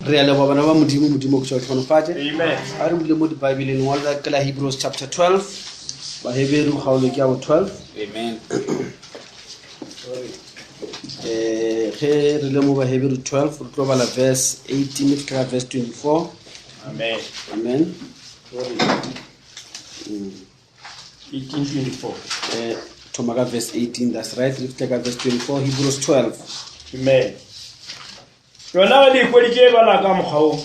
Re a leboga bana ba Modimo, Modimo o ke tlhonofatše. Amen. A re bule mo dibaebeleng ngwalo la ke la Hebrews chapter 12. Baheberu kgaolo ke ya bo 12. Amen. Eh ge re le mo Baheberu 12 re tlo bala verse 18 go fihla verse 24. Amen. Amen. 1824. Eh thoma ka verse 18 that's right re fihle ka verse 24 Hebrews 12. Amen. Yona ge le ikweditše e bala ka mokgwa wo,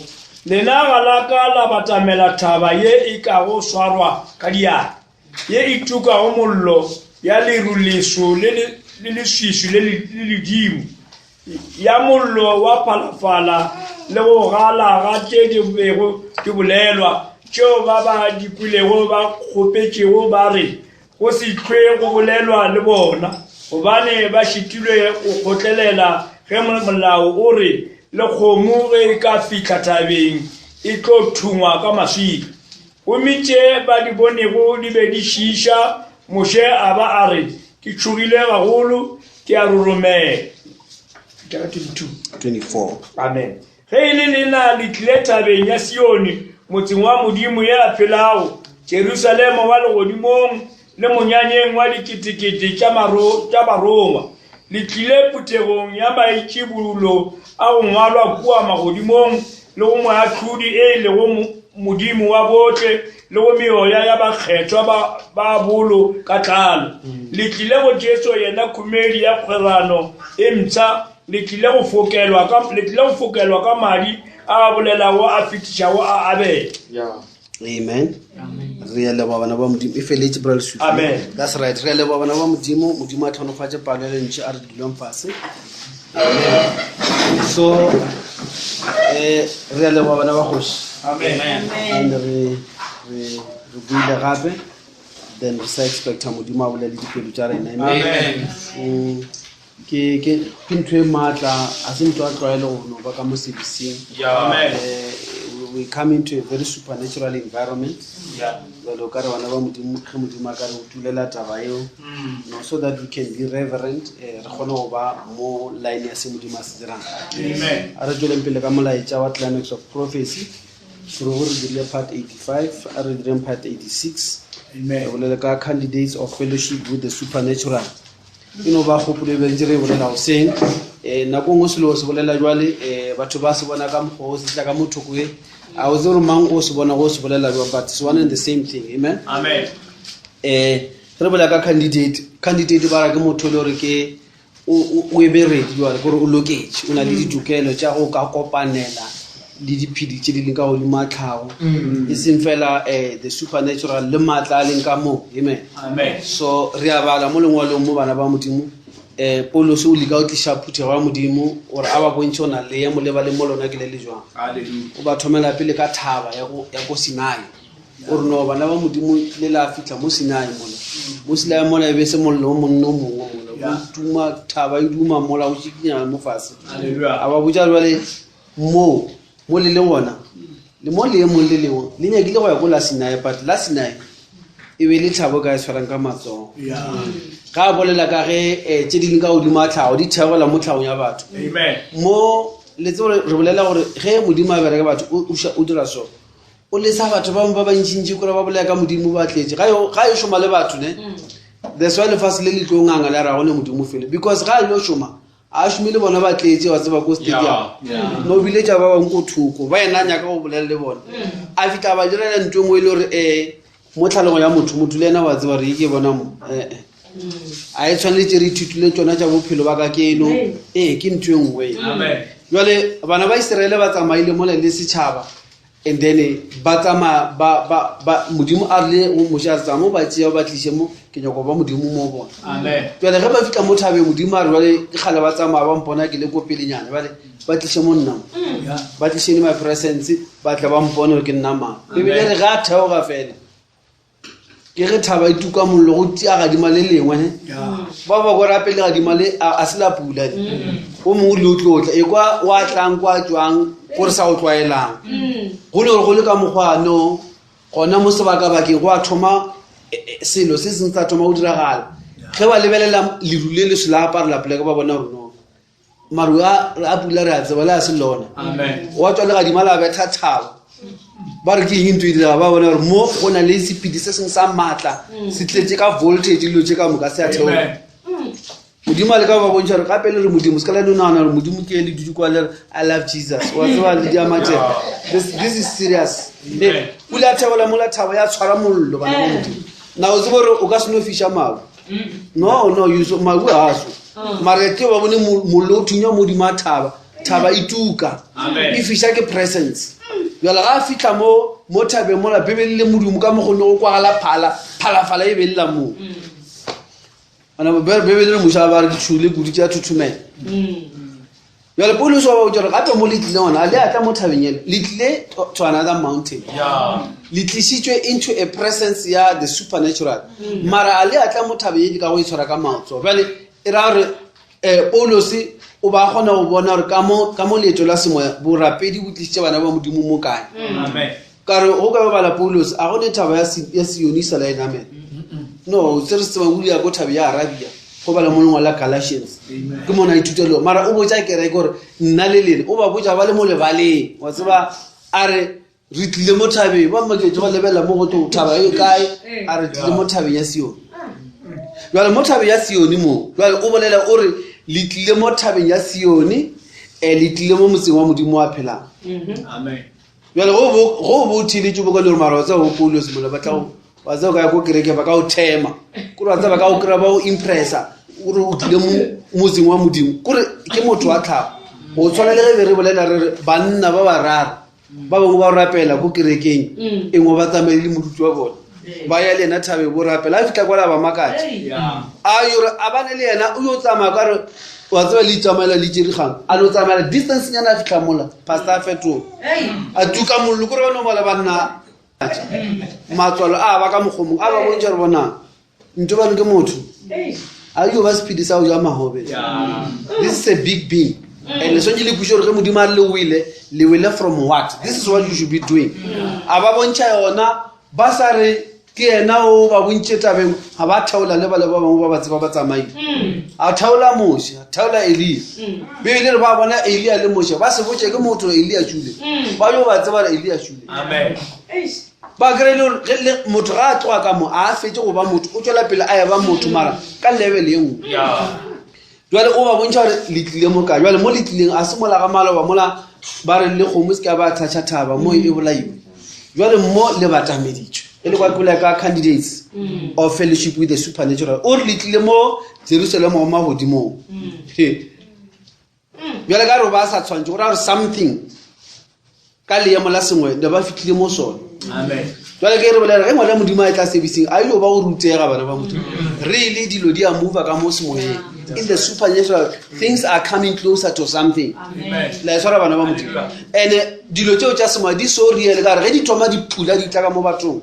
Lena ga la ka la batamela thaba ye e kago swarwa ka diatla, ye e tukago mollo, ya leru leso le le leswiswi le le ledimo, ya mollo wa phalafala le go gala ga tše di bego di bolelwa, tšeo ba ba di kwelego ba kgopetšego ba re, Go se hlwe go bolelwa le bona, gobane ba šitilwe go kgotlelela ge molao o re, Le kgomo ge e ka fihla thabeng e tlo thungwa ka maswika. Gomme tše ba di bonego di be di šiiša, Moshe a ba a re, Ke tšhogile gagolo, ke a roromela. 22. 24. Amen. Ge e le lena le tlile thabeng ya Sione, motseng wa Modimo ye a phelago, Jerusalema wa legodimong, le monyanyeng wa diketekete tša tša barongwa. Le tlile phuthegong ya maitšibulo a go ngwalwa kua magodimong, le go Moahlodi e lego Modimo wa bohle, le go meoya ya bakgethwa ba ba bolo ka tlalo. Le tlile go Jesu yena khumedi ya kgwerano e mpsha, Le tlile go fokelwa ka, le tlile go fokelwa ka madi a a bolelago a fetišago a Abele. Yeah. Amen. Re a leboga bana ba Modimo. E feletše bra Lesufi. Amen. That's right. Re a leboga bana ba Modimo. Modimo a tlhonofatše palo ya lentšu a re dulong fase. Amen. So eh re a leboga bana ba kgoši. Amen. And re re re buile gape then re sa expecta Modimo a bolele dipelo tša rena. Amen. Amen. Mm. Ke, ke, ke ntho e maatla, a se ntho ya tlwaelo go no ba ka mo servicing. Yeah. Amen. Eh, we come into a very supernatural environment. Yeah. Jwale o ka re bana ba Modimo, ge Modimo a ka re utulela taba eo, no, so that we can be reverent, eh, re kgone go ba mo line ya se Modimo a se dirang. Amen. A re tšweleng pele ka molaetša wa Climax of Prophecy. Sorogo re dirile part 85, a re direng part 86. Amen. Re bolele ka candidates of fellowship with the supernatural. E no ba kgopolo e be ntse re e bolela goseng. Um nako nngwe selo se bolela jwale um batho ba se bona ka mokgwa o se tla ka mo thoko e a o tsebe gore mang o se bona go se bolela jwang but it's one and the same thing amen Amen. um re bolela ka candidate candidate ba ra ke motho e le gore ke o e be ready jwale kore o loketše o na le ditokelo tša go ka kopanela le diphedi tše di leng ka godimo a tlhago e seng fela um the supernatural le maatla a leng ka moo amen Amen. so re a bala mo lengwalong mo bana ba modimo um paulos o leka go tliša phuthego ya modimo gore a ba bontšhe o na le ya mo leba le mo lona ke le le jwang Hallelujah. o ba thomela pele ka thaba ya ko- ya ko sinai o re no bana ba modimo le la fitlha mo sinai mola mo sinai mola e be se mollo o monne o mongwe mola o duma thaba e duma mola o šikinyana mo fase Hallelujah. a ba botša jale moo mo le leng gona le mo leemong le lengwe le nyakile go ya ko la sinai but la sinai e be le thabo ka e tshwarang ka matsogo ga a bolela ka ge um tše di leng ka godimo a tlhago di theogela mo tlhagong ya batho Amen. mo le tsebo re bolela gore ge modimo a bereka batho o- o ša- o dira so o lesa batho bangwe ba bantšintši kore ba bolela ka modimo ba tletše ga yo- ga e šoma le batho ne that's why lefase le le tlo nganga la rago ne modimo fele because ga a yo šoma a šome le bona ba tletše wa tseba ko stadium no biletša ba bangwe ko thoko ba yena a nyaka go bolela le bona a fitlha ba direla ntho e nngwe e le gore um mo tlhalego ya motho motho le ena wa tseba re ke bona mo ee a e tshwanetse re ithutile tsona tša bophelo ba ka keno ee ke ntho e nngwe Amen. jale bana ba iseraele ba tsamaile mola le setšhaba and then ba tsamaya ba ba ba modimo a rile go moshe a re tsamaya mo ba tšea ba tliše mo ke nyako ba modimo mo bona Amen. jale ge ba fitlha mo thabeng modimo a re jale ke kgale ba tsamaya ba mpona ke le ko pelenyana bale ba tliše mo nna mo Yeah. ba tlišene my presence ba tla ba mpone gore ke nna mang ebile re ga a theoga fela ke ge thaba e tuka mollo go tia gadima le lengwe ne Yeah. ba ba ko rapele gadima le a a se la pula le o mongwe o rile o tlotla e kwa wa tlang kwa tswang ko re sa go tlwaelang go le gore go le ka mokgwa no gona mo sebakabakeng go a thoma e, e, selo se seng sa thoma go diragala ge ba lebelela leru le leso la aparela poleke ba bona gore no. Maru a a pula re a tseba le a se lona. Wa tswa legadima la betha thaba. Ba re ke eng ntho e direga ba bona gore mo go na le sephedi se sengwe sa maatla se tletše ka voltage dilo tše ka moka se a theoga. Modimo a leka go ba bontšha gore gape le re Modimo se ka la no nagana gore Modimo ke le dutše kwa le re I love Jesus. Wa tseba le diamatšega. This, this is serious. O ile a theola mola thaba ya tshwara mollo bana ba Modimo. Na o tseba gore o ka se no fiša mabu. No, no, you so mabu a so. Mara ke ba bone mollo o thunya modimo a thaba. Thaba e tuka. E fiša ke presence. Jwale ga a fitlha mo mo thabeng mola Bibele le modumo ka mo go ne go kwagala phala, phalafala e be lla moo. Bana Bibele le Moshe ba re ke tšhole kudu tša thuthumela. Jwale Paulus wa ba botša gore gape mo le tlile gona a le a tla mo thabeng ele le tlile to another mountain. Le tlišitšwe into a presence ya the supernatural. Mara a le a tla mo thabeng e ka go e tshwara ka maotso. Jwale e ra gore um Paulus o ba kgona go bona gore ka mo ka mo leeto la semoya borapedi bo tlišitše bana ba Modimo mo kae. Ka re go ka ba bala Paulus a go ne thaba ya ya Sioni sa la e namela. No, se re se tsebang o ile ya ko thabe ya Arabia go bala mo lengwalo la Galatians. Ke mona a ithuta le mara o botša kereke gore nna le lena o ba botša ba le mo lebaleng wa tseba a re re tlile mo thabeng ba maketše ba lebelela mo go to thaba e kae a re tlile mo thabeng ya Sione. Jwale mo thabeng ya Sione mo jwale o bolela o re le tlile mo thabeng ya Sione eh le tlile mo motseng wa Modimo wa phelang. Amen. Jwale go bo go bo theletše bo ka le gore mara wa tseba bo Paulos mola ba tla go wa tseba ka ya ko kereke ba ka o thema kore wa tseba ba ka o kry-a ba o impressa gore o tlile mo motseng wa Modimo kore ke motho wa tlhago go tshwana le ge be re bolela re re banna ba bararo ba bangwe ba rapela ko kerekeng e nngwe ba tsamaye le moruti wa bone ba ya le yena thabeng bo rapela a fitlha kwa la ba makatša a yore a bane le yena o yo tsamaya ka re wa tseba le itsamaela le itšerigang a no tsamaela distance nyana a fitlha mola pastor a fetola a tuka mollo kore ba no mola banna matswalo a ba ka mokgomong a ba bontšha re bonang nto bane ke motho a yo ba sephedi sa go ja magobe this is a big being and le swantse le kweše gore ge modimo a le wele le wele from what this is what you should be doing a ba bontšha yona ba sa re ke yena o ba bontše tabeng ga ba theola le bale ba bangwe ba ba tseba ba tsamaile a theola moshe a theola elia bibele re ba bona elia le moshe ba se botše ke motho elia šule ba yo ba tseba re elia šule ba kry le gore motho ga a tloga ka mo a fetse go ba motho o tswela pele a ya ba motho mara ka level ye nngwe jale o ba bontšha gore le tlile mo kae jale mo le tlileng a se mola ga maloba mola ba re le kgomo se ka ba thatšha thaba mo e bolaiwe jale mo le batameditšwe e le kwa kula ka candidates mm. of fellowship with the supernatural o re le tlile mo jerusalem wa magodimong mm. Bjale ka re ba sa tshwantše go ra gore something ka leemo la sengwe ne ba fitlhile mo sone jale ke re bolela ge ngwana modimo a e tla servicing a ile ba go rutega bana ba modimo really dilo di a move ka mo semoyeng in the supernatural things are coming closer to something la e tshwara bana ba modimo and dilo tseo tša semoya di so real ka gore ge di thoma di phula di tla ka mo bathong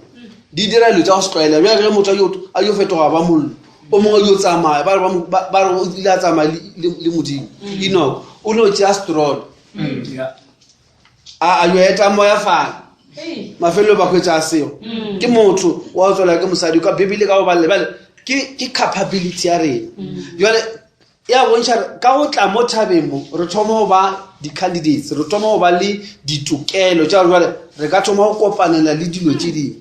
di dira dilo tša go se tlwaela bjale ge motho a yo fetoga ba mollo o mongwe yo tsamaya ba re o ile a tsamaya le modimo enoch o ne o tšea stroll a yo eta moya fale mafelelo ba hwetša a seo mm. ke motho wa tswela ke mosadi ka bibele ka go balele bale ke capability ya rena mm. jale ya bontšha ka go tla mo thabeng mo re thoma go ba di-candidates re thoma go ba le ditokelo tša gore jale re ka thoma go kopanela le dilo tše dingwe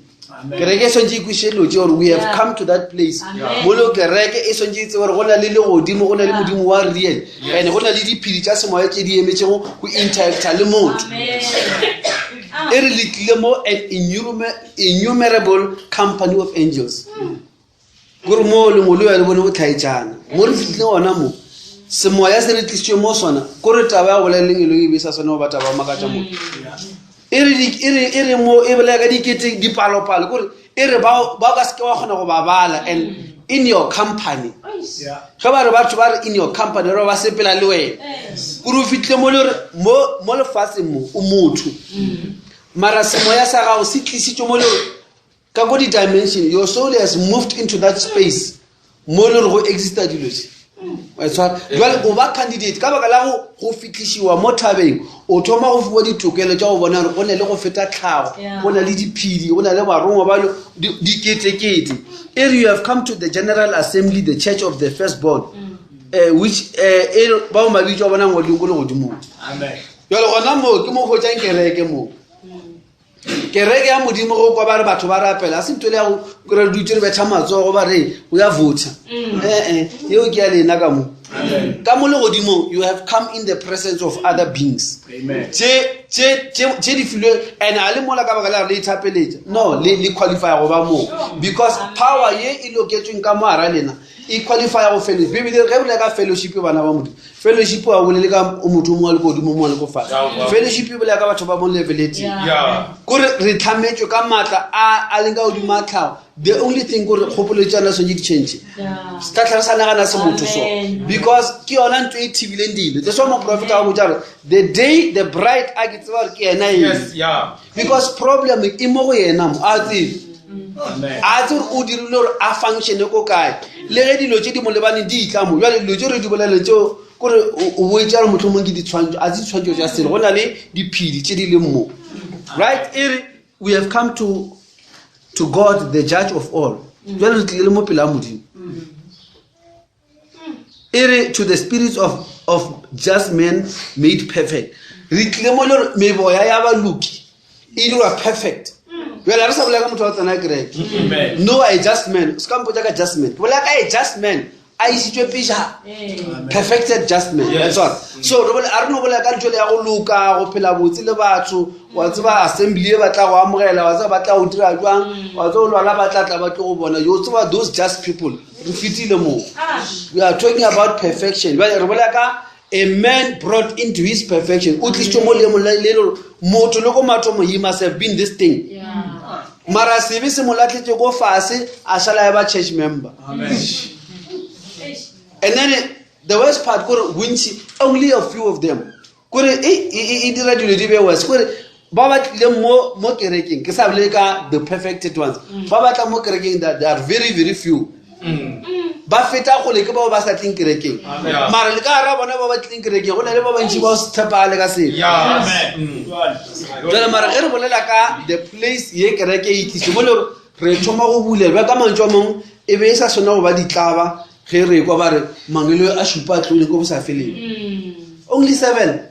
kereke e swantse e kweše dilo tše gore we have come to that place mo le kereke e swantse e tse gore go na le legodimo go na le modimo wa real and go na le diphedi tša semoya tše di emetšego go interacta le motho e re le tlile mo an innumerable company of angels kore mo lengwe le le bone go tlhaetšana mo re fitlhile gona mo semoya se re tlisitswe mo sona kore taba ya go bolela lengelo e be sa sone go ba taba makatša motho e re e re mo e bolela ka dikete dipalopalo kore e re ba ka seke wa kgona go ba bala and in your company ge ba re batho ba re in your company re ba sepela le wena kore o fitlhile mo le gore mo lefatsheng mo o motho mara semoya sa gago se tlisitswe mo le gore ka ko di-dimension your soul has moved into that space mo e le gore go exista dilo tse wa tshwara jale o ba candidate ka baka la go go fitlhisiwa mo thabeng o thoma go fiwa ditokelo tša go bona gore go ne le go feta tlhago go na le diphedi go na le barongwa ba diketekete e re you have come to the general assembly the church of the first born mm. Which e bao mabitso a bona ngwadileng ko legodimong. Jale gona moo ke mo hwetšang kereke moo. Kereke ya Modimo go kwa ba re batho ba rapela, a se ntho le ya go re dutse re betha matsogo ba re o ya vota. Ee, yeo ke ya lena ka mo. Ka mo legodimong you have come in the presence of other beings. Tše tše tše tše di filwe and a le mola ka baka la re le ithapeletša. No, le le qualify go ba moo because power ye e loketsweng ka mo hara lena e qualify go fellowship. Bibele ge bolela ka fellowship bana ba Modimo. Fellowship wa bolele ka motho o mongwe a le ko godimo, o mongwe a le ko fatshe. Fellowship e bolela ka batho ba mo level e tee. Kore re tlhametswe ka maatla a a leng ka godimo a tlhago. The only thing kore kgopolo tsona swantse di change. Se tla tlhare sa nagana se motho so. Because ke yona ntho e thibileng dilo. That's why moprofeta wa botsa gore the day the bride a ke tseba gore ke yena eng. Yes, yeah. Because problem e mo go yena mo, a tsebe. A tsebe gore o dirile gore a functione ko kae. Le ge dilo tse di mo lebaneng di itla mo. Jwale dilo tse re di boleleng tseo kore o boetša gore mohlomong ke ditshwantšho, a se ditshwantšho tša selo. Go na le diphedi tse di leng mo. Right? E re we have come to God the judge of all. Jwale re tlile le mo pele ga Modimo. E re to the spirits of just men made perfect. Re tlile mo le gore meboya ya baloki e dirwa perfect. Jwale ha re sa bolela ka motho wa tsena kereke. Amen. No, a just man. Se ka mpotsa ka just man. Ke bolela ka a just man. A isitswe pejana. Amen. Perfected just man. Yes. That's all. So re bolela, a re no bolela ka ntho le ya go loka, go phela botse le batho, wa tseba assembly e ba tla go amogela, wa tseba ba tla go dira jwang, wa tseba o lwala ba tla tla ba tlo go bona. You tseba those just people. Re fetile moo. We are talking about perfection. Jwale re bolela ka a man brought into his perfection. O tlisitswe mo leemong le le gore motho le ko mathomo he must have been this thing. Mara sebe se mo latlhetse ko fase, a sala ya ba church member. Amen. And then the worst part kore bontši, only a few of them. Kore e dira dilo di be worse. Kore ba ba tlileng mo kerekeng, ke sa bolele ka the perfected ones. Ba ba tla mo kerekeng, that they are very, very few. Ba feta kgole ke bao ba sa tleng kerekeng. Amen. Mara le ka hara bona ba ba tlileng kerekeng, go na le ba bantši ba se tshepagale ka selo. Amen. Jwale mara ge re bolela ka the place ye kereke e tlisitse, mo le gore re thoma go bulelwa ka mantswe a mangwe, e be e sa swana go ba ditlaba ge re kwa ba re mangwele a šupa a tlogile ko bo sa feleng. Only 7.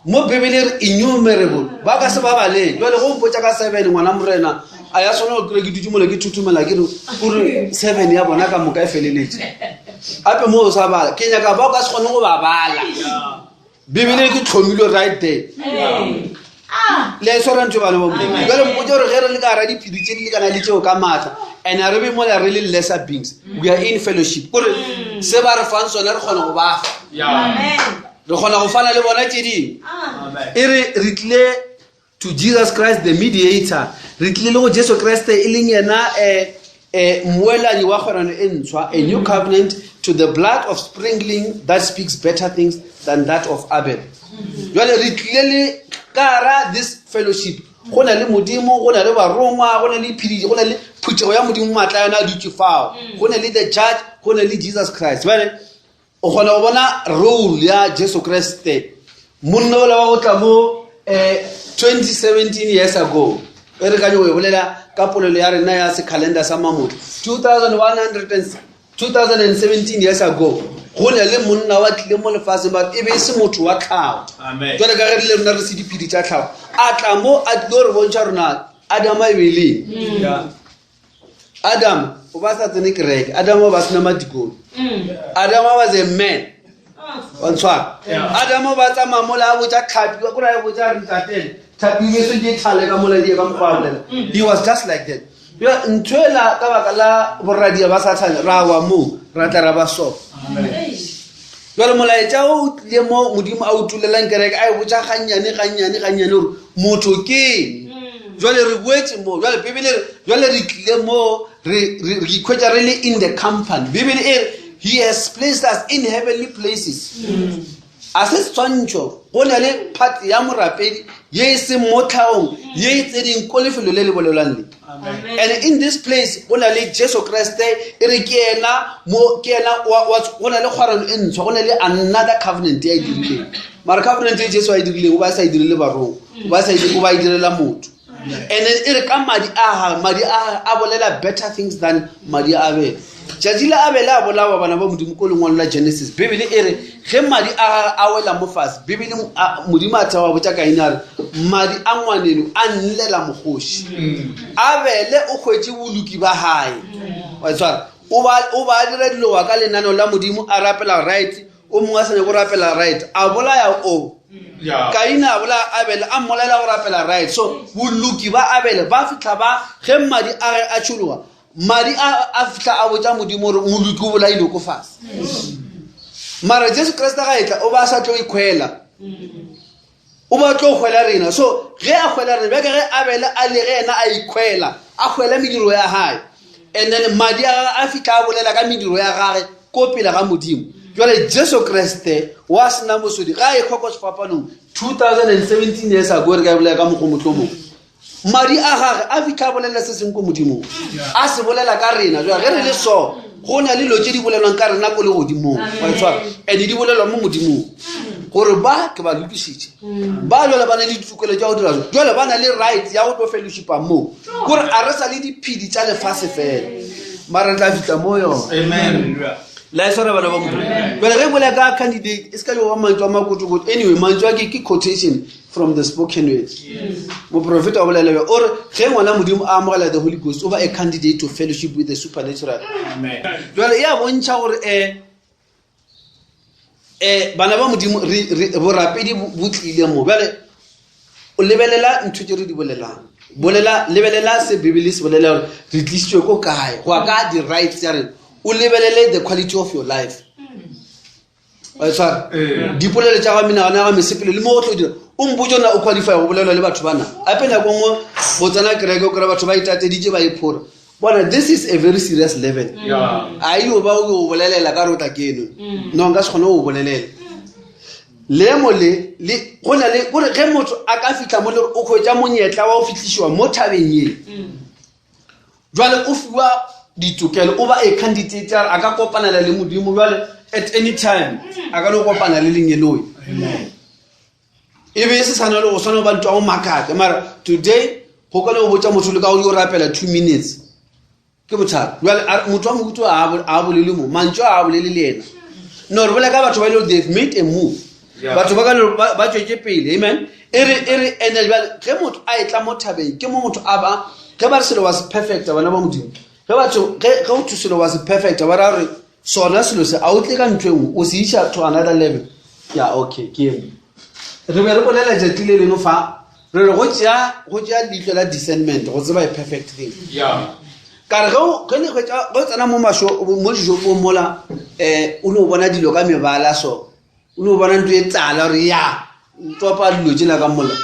Mo Bibele re innumerable. Ba ka se ba baleng. Jwale go mpotsa ka 7 ngwana morena, a ya swana go kry ke dutse mola ke thuthumela ke re, o re 7 ya bona ka moka e feleletše. Gape mo o sa bala, ke nyaka ba o ka se kgone go ba bala. Bibele ke tlhomilwe right there. Le a e tshwara ntho bana ba Modimo. Jwale mpotse gore ge re le ka hara diphiri tse di lekana le tseo ka maatla, and a re be mola re le lesser beings, we are in fellowship. Kore se ba re fang sona re kgona go ba fa. Re kgona go fana le bona tse dingwe. E re re tlile to Jesus Christ the mediator. Re tlile le go Jesu Kriste e leng yena, mmoelanyi wa kgwerano e ntshwa, a new covenant to the blood of sprinkling that speaks better things than that of Abel. Jwale re tlile le ka hara this fellowship. Go na le Modimo, go na le barongwa, go na le diphedi, go na le phuthego ya Modimo maatla a yona a dutše fao. Go na le the judge, go na le Jesus Christ. Jwale o kgona go bona role ya Jesu Kriste. Monna ola wa go tla mo, 2017 years ago. E re ka nyo e bolela ka polelo ya rena ya se-calendar sa Mamotho. Two thousand one hundred and two thousand and seventeen years ago, go ne le monna wa tlile mo lefatsheng, but e be e se motho wa tlhago. Amen. Jwale ka ge re le rona re se diphedi tša tlhago, a tla mo a tlilo re bontšha rona Adama e be e le eng. Adam o ba sa tsene kereke, Adam o ba sena madikolo. Adam was a man. Wa ntshwara? Adam o ba tsamaya mola a botša tlhapi, wa kore a botša re ntatele, tlhapi e be sentse e tlhale ka mola di ye ka mokgwa a bolela. He was just like that. Jwale ntho ela ka baka la boradia ba Sathane, ra wa moo, ra tla ra ba so. Jwale molaetša o o tlile mo Modimo a o tulelang kereke, a e botša gannyane, gannyane, gannyane gore motho ke eng. Jwale re boetse mo, jwale Bibele e re, jwale re tlile mo, re ikhwetša re le in the company. Bibele e re, he has placed us in heavenly places. A se setshwantšho, go na le part ya morapedi ye e seng mo tlhagong, ye e tseneng ko lefelo le le bolelwang le. Amen. And in this place go na le Jesu Kriste, e re ke yena mo, ke yena wa, wa, go na le kgwerano e ntshwa, go na le another covenant ya e dirileng. Mara covenant e Jesu a e dirileng, o ba sa e direle barongwa, o ba sa e o ba e direla motho. And then e re ka madi a gagwe, madi a gagwe a bolela better things than madi a Abele. Tšatši la Abele a bolawa, bana ba Modimo, ko lengwalo la Genesis, Bibele e re ge madi a gagwe a wela mo fase, Bibele Modimo a thewa botša Kaine a re, madi a ngwaneno a nlela mokgoši. Abele o hwetše boloki ba gae. Wa tshwara. O ba o ba dira dilo wa ka lenaneo la Modimo a rapela right, o mongwe a sa nyake go rapela right, a bolaya o. Kaine a bolaya Abele, a mmolaela go rapela right. So boloki ba Abele ba fihla ba ge madi a ge a tšhologa, Madi a a fihla a botša Modimo gore moloki o bolailwe ko fase. Mara Jesu Kriste ga etla o ba a sa tlo ikhwela. O ba tlo hwela rena. So ge a hwela rena bjaka ge Abele a le ge yena a ikhwela, a hwela mediro ya gae. And then madi a gagwe a fihla a bolela ka mediro ya gage ko pele ga Modimo. Jwale Jesu Kriste wa sena bosodi ga a ekhwa ko sefapanong 2017 years ago re ka e bolela ka mokgwa mohlomong. Madi a gage a fitlha a bolelela se sengwe ko Modimong, a se bolela ka rena. Jwa ge re le so, go na le dilo tše di bolelwang ka rena ko legodimong, wa e tshwara, and di bolelwa mo Modimong, gore ba ke ba lokišitše, ba jale ba na le ditokelo tša go dira so, jale ba na le right ya go tlo fellowshipa mo, gore a re sa le diphedi tša lefase fela, mara re tla fihla mo yona. Amen. La e swara bana ba Modimo. Jale ge bolela ka candidate, e se ka yo ba mantšu a makotokoto. Anyway, mantšu a ke ke quotation from the spoken word moprofeta o bolela o re ge ngwana modimo a amogela the holy ghost o ba a candidate to fellowship with the supernatural jale e a bontšha gore um um bana ba modimo borapedi bo tlile mo bjale o lebelela ntho tse re di bolelang bolela lebelela se bibele se bolela gore re tlisitswe ko kae go ya ka di-rights tsa rena o lebelele the quality of your life wa e tshwara Ee. dipolelo tša gago menagano ya gago mesepelo le mo go tlo dira o mpotse na o qualify go bolelwa le batho bana ape nako nngwe go tsena kereke o kry batho ba itateditše ba iphora bona this is a very serious level Yeah. a iyo ba o yo bolelela ka re o tla keno no nka se kgone go bolelela leemo le le go na le kore ge motho a ka fitlha mo le gore o hwetša monyetla wa go fitlhisiwa mo thabeng ye Jwale o fiwa ditokelo, o ba a candidate a ka kopanela le Modimo jwale at any time a ka no kopana le lengeloi. E be e se tshwana le go tshwana ba ntwa go makatša mara today go ka no botša motho le ka go yo rapela 2 minutes ke bothata. Jwale motho wa mohuto a bolele mo, mantšu a bolele le yena. No re bolela ka batho ba ile they've made a move. Batho ba ka ba tšwetše pele, amen. E re e re ene jwale ge motho a etla mo thabeng ke mo motho a ba ge ba re selo wa se perfect bana ba modimo ge batho ge ge o thuselo wa se perfect ba ra gore sona selo se a o tle ka ntho e nngwe o se iša to another level ya okay ke eno re be re bolela tšatši le lengwe fa re re go tšea go tšea leihlo la discernment go tseba a perfect thing Yeah. ka re ge o ge le hwetša ge o tsena mo masho mo dijopong mola um o no bona dilo ka mebala so o no bona ntho e tala gore ya topa dilo tsena ka mola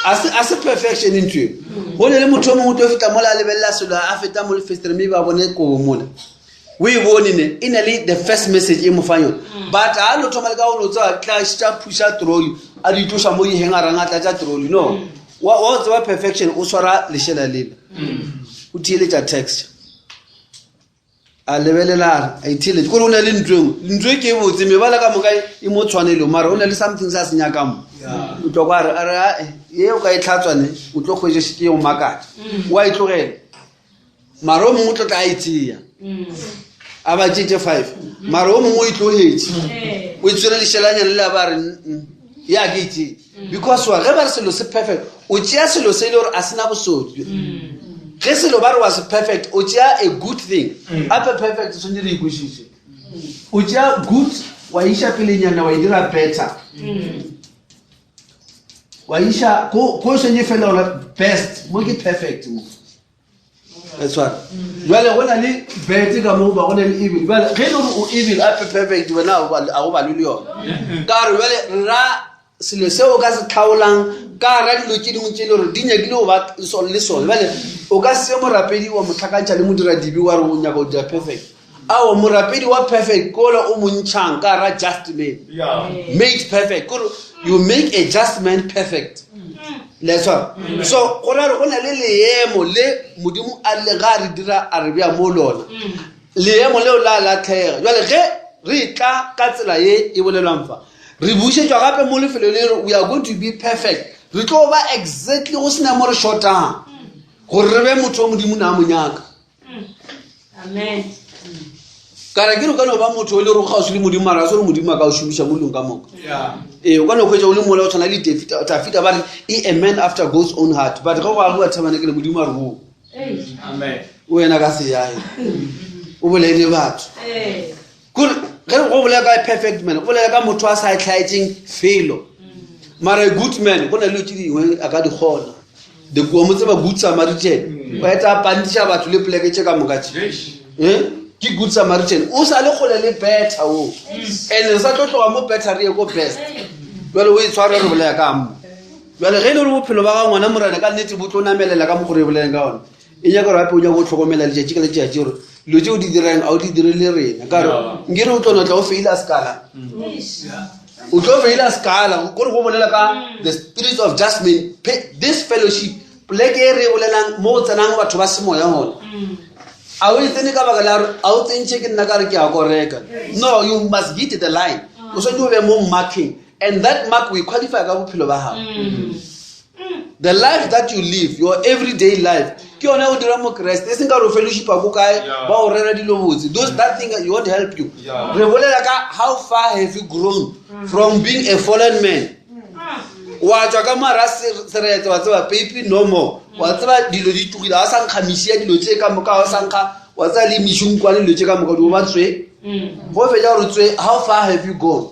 a se perfection ntho eo go ne le motho o mongwe o tlo feta mola a lebelela selo a feta mo lefestere mme ba bone kobo mola o e bone ne e na le the first message e mo fang yone but a no thoma le ka go no tseba tla phuša troli a di tloša mo dihengarang a tlatša troli no wa o tseba perfection o swara lešela lela o theeletša texture a lebelela a re a itheeletše kore o na le ntlo engwe ntlo e ke e botse mebala ka moka e mo tshwanelo mara o na le something se a se nyakang mo o tlo kwa a re ae ye o ka e tlhatswane o tlo kgwetše ke go makatša o a e tlogela mara o mongwe o tlo tla a e tseya a ba tšetse five mara o mongwe o e tlogetše o e tswere lešelanyana le a ba re ya ke e tseye because wa ge ba re selo se perfect o tšea selo se e le gore a sena bosodi ge selo ba re wa se perfect o tšea a good thing ape perfect tshwanetse re ikwešiše o tšea good wa iša pelenyana wa e dira better wa iša ko tshwanetse fela gore best mo ke perfect mo tshwara jale go na le bete ka mo ba go na le evil jale ge e le gore o evil ape perfect wena a go balwe le yone ka gore jale ra selo se o ka se tlhaolang ka ra dilo tse dingwe tse e le gore di nyakile go ba le sone jale o ka se morapedi wa mo tlhakantšha le modiradibe wa re o nyaka go dira perfect ao morapedi wa perfect kole o montšhang ka ra just man made perfect kore you make a just man perfect le tshwara so go ra gore go na le leemo le modimo a rile ga a re dira a re bea mo lona leemo leo la latlhega jale ge re tla ka tsela ye e bolelwang fa re bušetšwa gape mo lefelo le re we are going to be perfect re tlo ba exactly go sena mo re shortang gore re be motho wa modimo ne a mo nyaka Amen. Ka re ke re o ka no ba motho o le gore o kgauswi le Modimo mara ga se gore Modimo a ka o šomiša mo dilong ka moka. Ee, o ka no hwetša o le mola o tshwana le Dafita, Dafita ba re e a man after God's own heart, but ge go agiwa tabernacle Modimo a re wo o ena ka seyae o bolele batho. Kore ge go bolela ka perfect man, go bolela ka motho a sa tlhaetseng felo. Mara a good man go na le tse dingwe a ka di kgona. The wa mo tseba good Samaritan, o eta a pantiša batho le poleke tše ka moka tše. Eh? Ke good Samaritan, o sa le kgole le better o. And re sa tlo tloga mo better re ye ko best. Jwale o e tshware re bolaya ka mo. Jwale ge e le gore bophelo ba ga ngwana morena ka nnete bo tlo namelela ka mokgwa re boleleng ka ona. E nyaka gore gape o nyaka go tlhokomela letšatši ka letšatši gore dilo tse o di dirang a o di dire le rena. Ka gore nkere o tlo no tla o faila sekala. O tlo faila sekala kore go bolela ka the spirit of judgment. This fellowship poleke e re e bolelang mo go tsenang batho ba semoya gona. A o e tsene ka baka la gore a o tsentšhe ke nna ka re ke a koreka. No, you must hit the line. O swanetše o be mo marking, and that mark we qualify ka bophelo ba gago. The life that you live, your everyday life, ke yone o dira mokreste e seng ka gore o fellowshipa ko kae ba o rera dilo botse. Those that thing you won't help you. Re bolela ka how far have you grown from being a fallen man. Wa tswa ka mara seretse, wa tseba baby no more, wa tseba dilo di tlogile, ga o sa nkga mešia dilo tse ka moka, ga o sa nkga wa tseba le mešunkwane dilo tse ka moka di o ba tswe. Go fetša gore tswe, how far have you gone?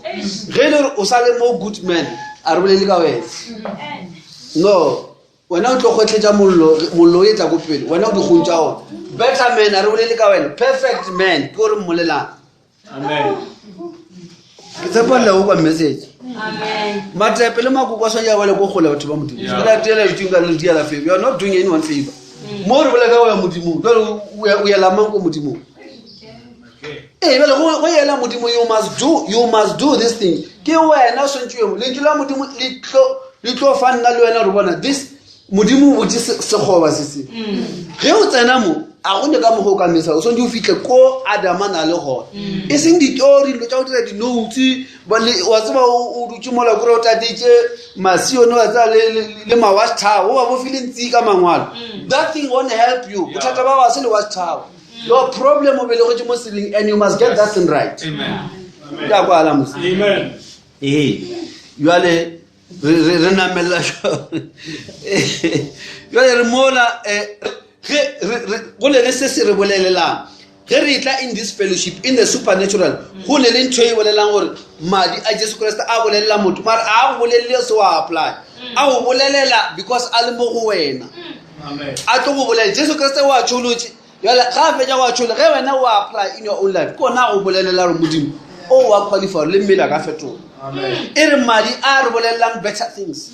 Ge e le gore o sa le mo good man, a re bolele ka wena. No, wena o tlo kgwetlhetša mollo, mollo o etla ko pele, wena o dikgong tša ona. Better man, a re bolele ka wena. Perfect man, ke gore mmolelang. Amen. Ke tshepa le go kwa message. Matepe le makoko a swanetše a wele ko kgole batho ba Modimo. Se la tiela ditšong ka le diela favor. You are not doing anyone favor. Mo re bolela ka go ya Modimong, jwale o yela mang ko Modimong? Ee, bjale go yela Modimo, you must do this thing. Ke wena o swantše o ye. Lentšu la Modimo le tlo fa nna le wena re bona this Modimo o botse sekgoba se se. Ge o tsena mo, a go ne ka mokgwa o ka mesa, o swantše o fihle ko Adama na le gona. E seng ditori, dilo tša go dira di-notes, wa tseba o dutše mola kore o tatetše masione, wa tseba le ma-watch tower, o ba bo file ntsi ka mangwalo. That thing won't help you. Bothata ba ba se le watch tower. Your problem o belegetše mo sebeng, and you must get that thing right. Amen. Ke a kwala mose. Amen. Ee, jwale re namelela jwale re mola, ge go ne le se se re bolelelang ge re tla in this fellowship in the supernatural, go ne le ntho e bolelang gore madi a Jesu Kriste a bolelela motho, mara a go bolelele se wa apply, a go bolelela because a le mo go wena. Amen. A tlo go bolela Jesu Kriste wa tšholotše. Jwale ga a fetša wa tšhola, ge wena o apply in your own life, ke ona go bolelela gore Modimo o wa qualify gore le mmele a ka fetoga. Amen. E re madi a re bolelelang better things.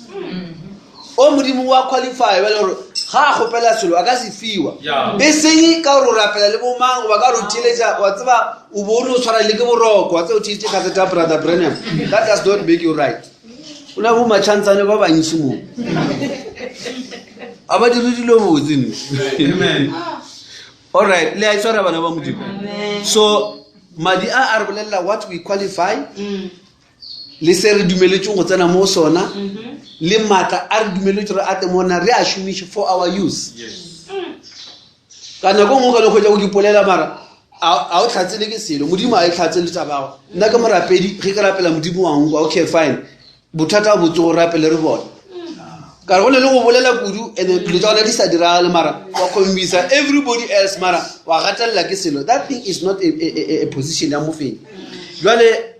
O Modimo wa qualify bjale gore ga a kgopela selo a ka se fiwa. E seng ka gore o rapela le bomang goba ka gore o theeletša, wa tseba o bo o no tshwara le ke boroko, wa tseba o theeletše cassette ya Brother Branham. That does not make you right. O na bo matšhantsane ba bantši mo. A ba dire dilo botse ne. Amen. All right, le a itshwara bana ba Modimo. Amen. So madi a a re bolelela what we qualify, le se re dumeletseng go tsena mo sona, le maatla a re dumeletse re ate mona re a šomiše for our use. Yes. Ka nako nngwe ka no kgwetsa go ipolela mara a o tlhatsele ke selo, Modimo a e tlhatsele taba ya gago. Nna ke morapedi, ge ke rapela Modimo wa nkwa, okay fine. Bothata bo tse go rapele re bone. Ka re go ne le go bolela kudu, and then dilo tsa gona di sa diragale, mara wa convince everybody else, mara wa gatelela ke selo. That thing is not a position ya mofenyi. Jwale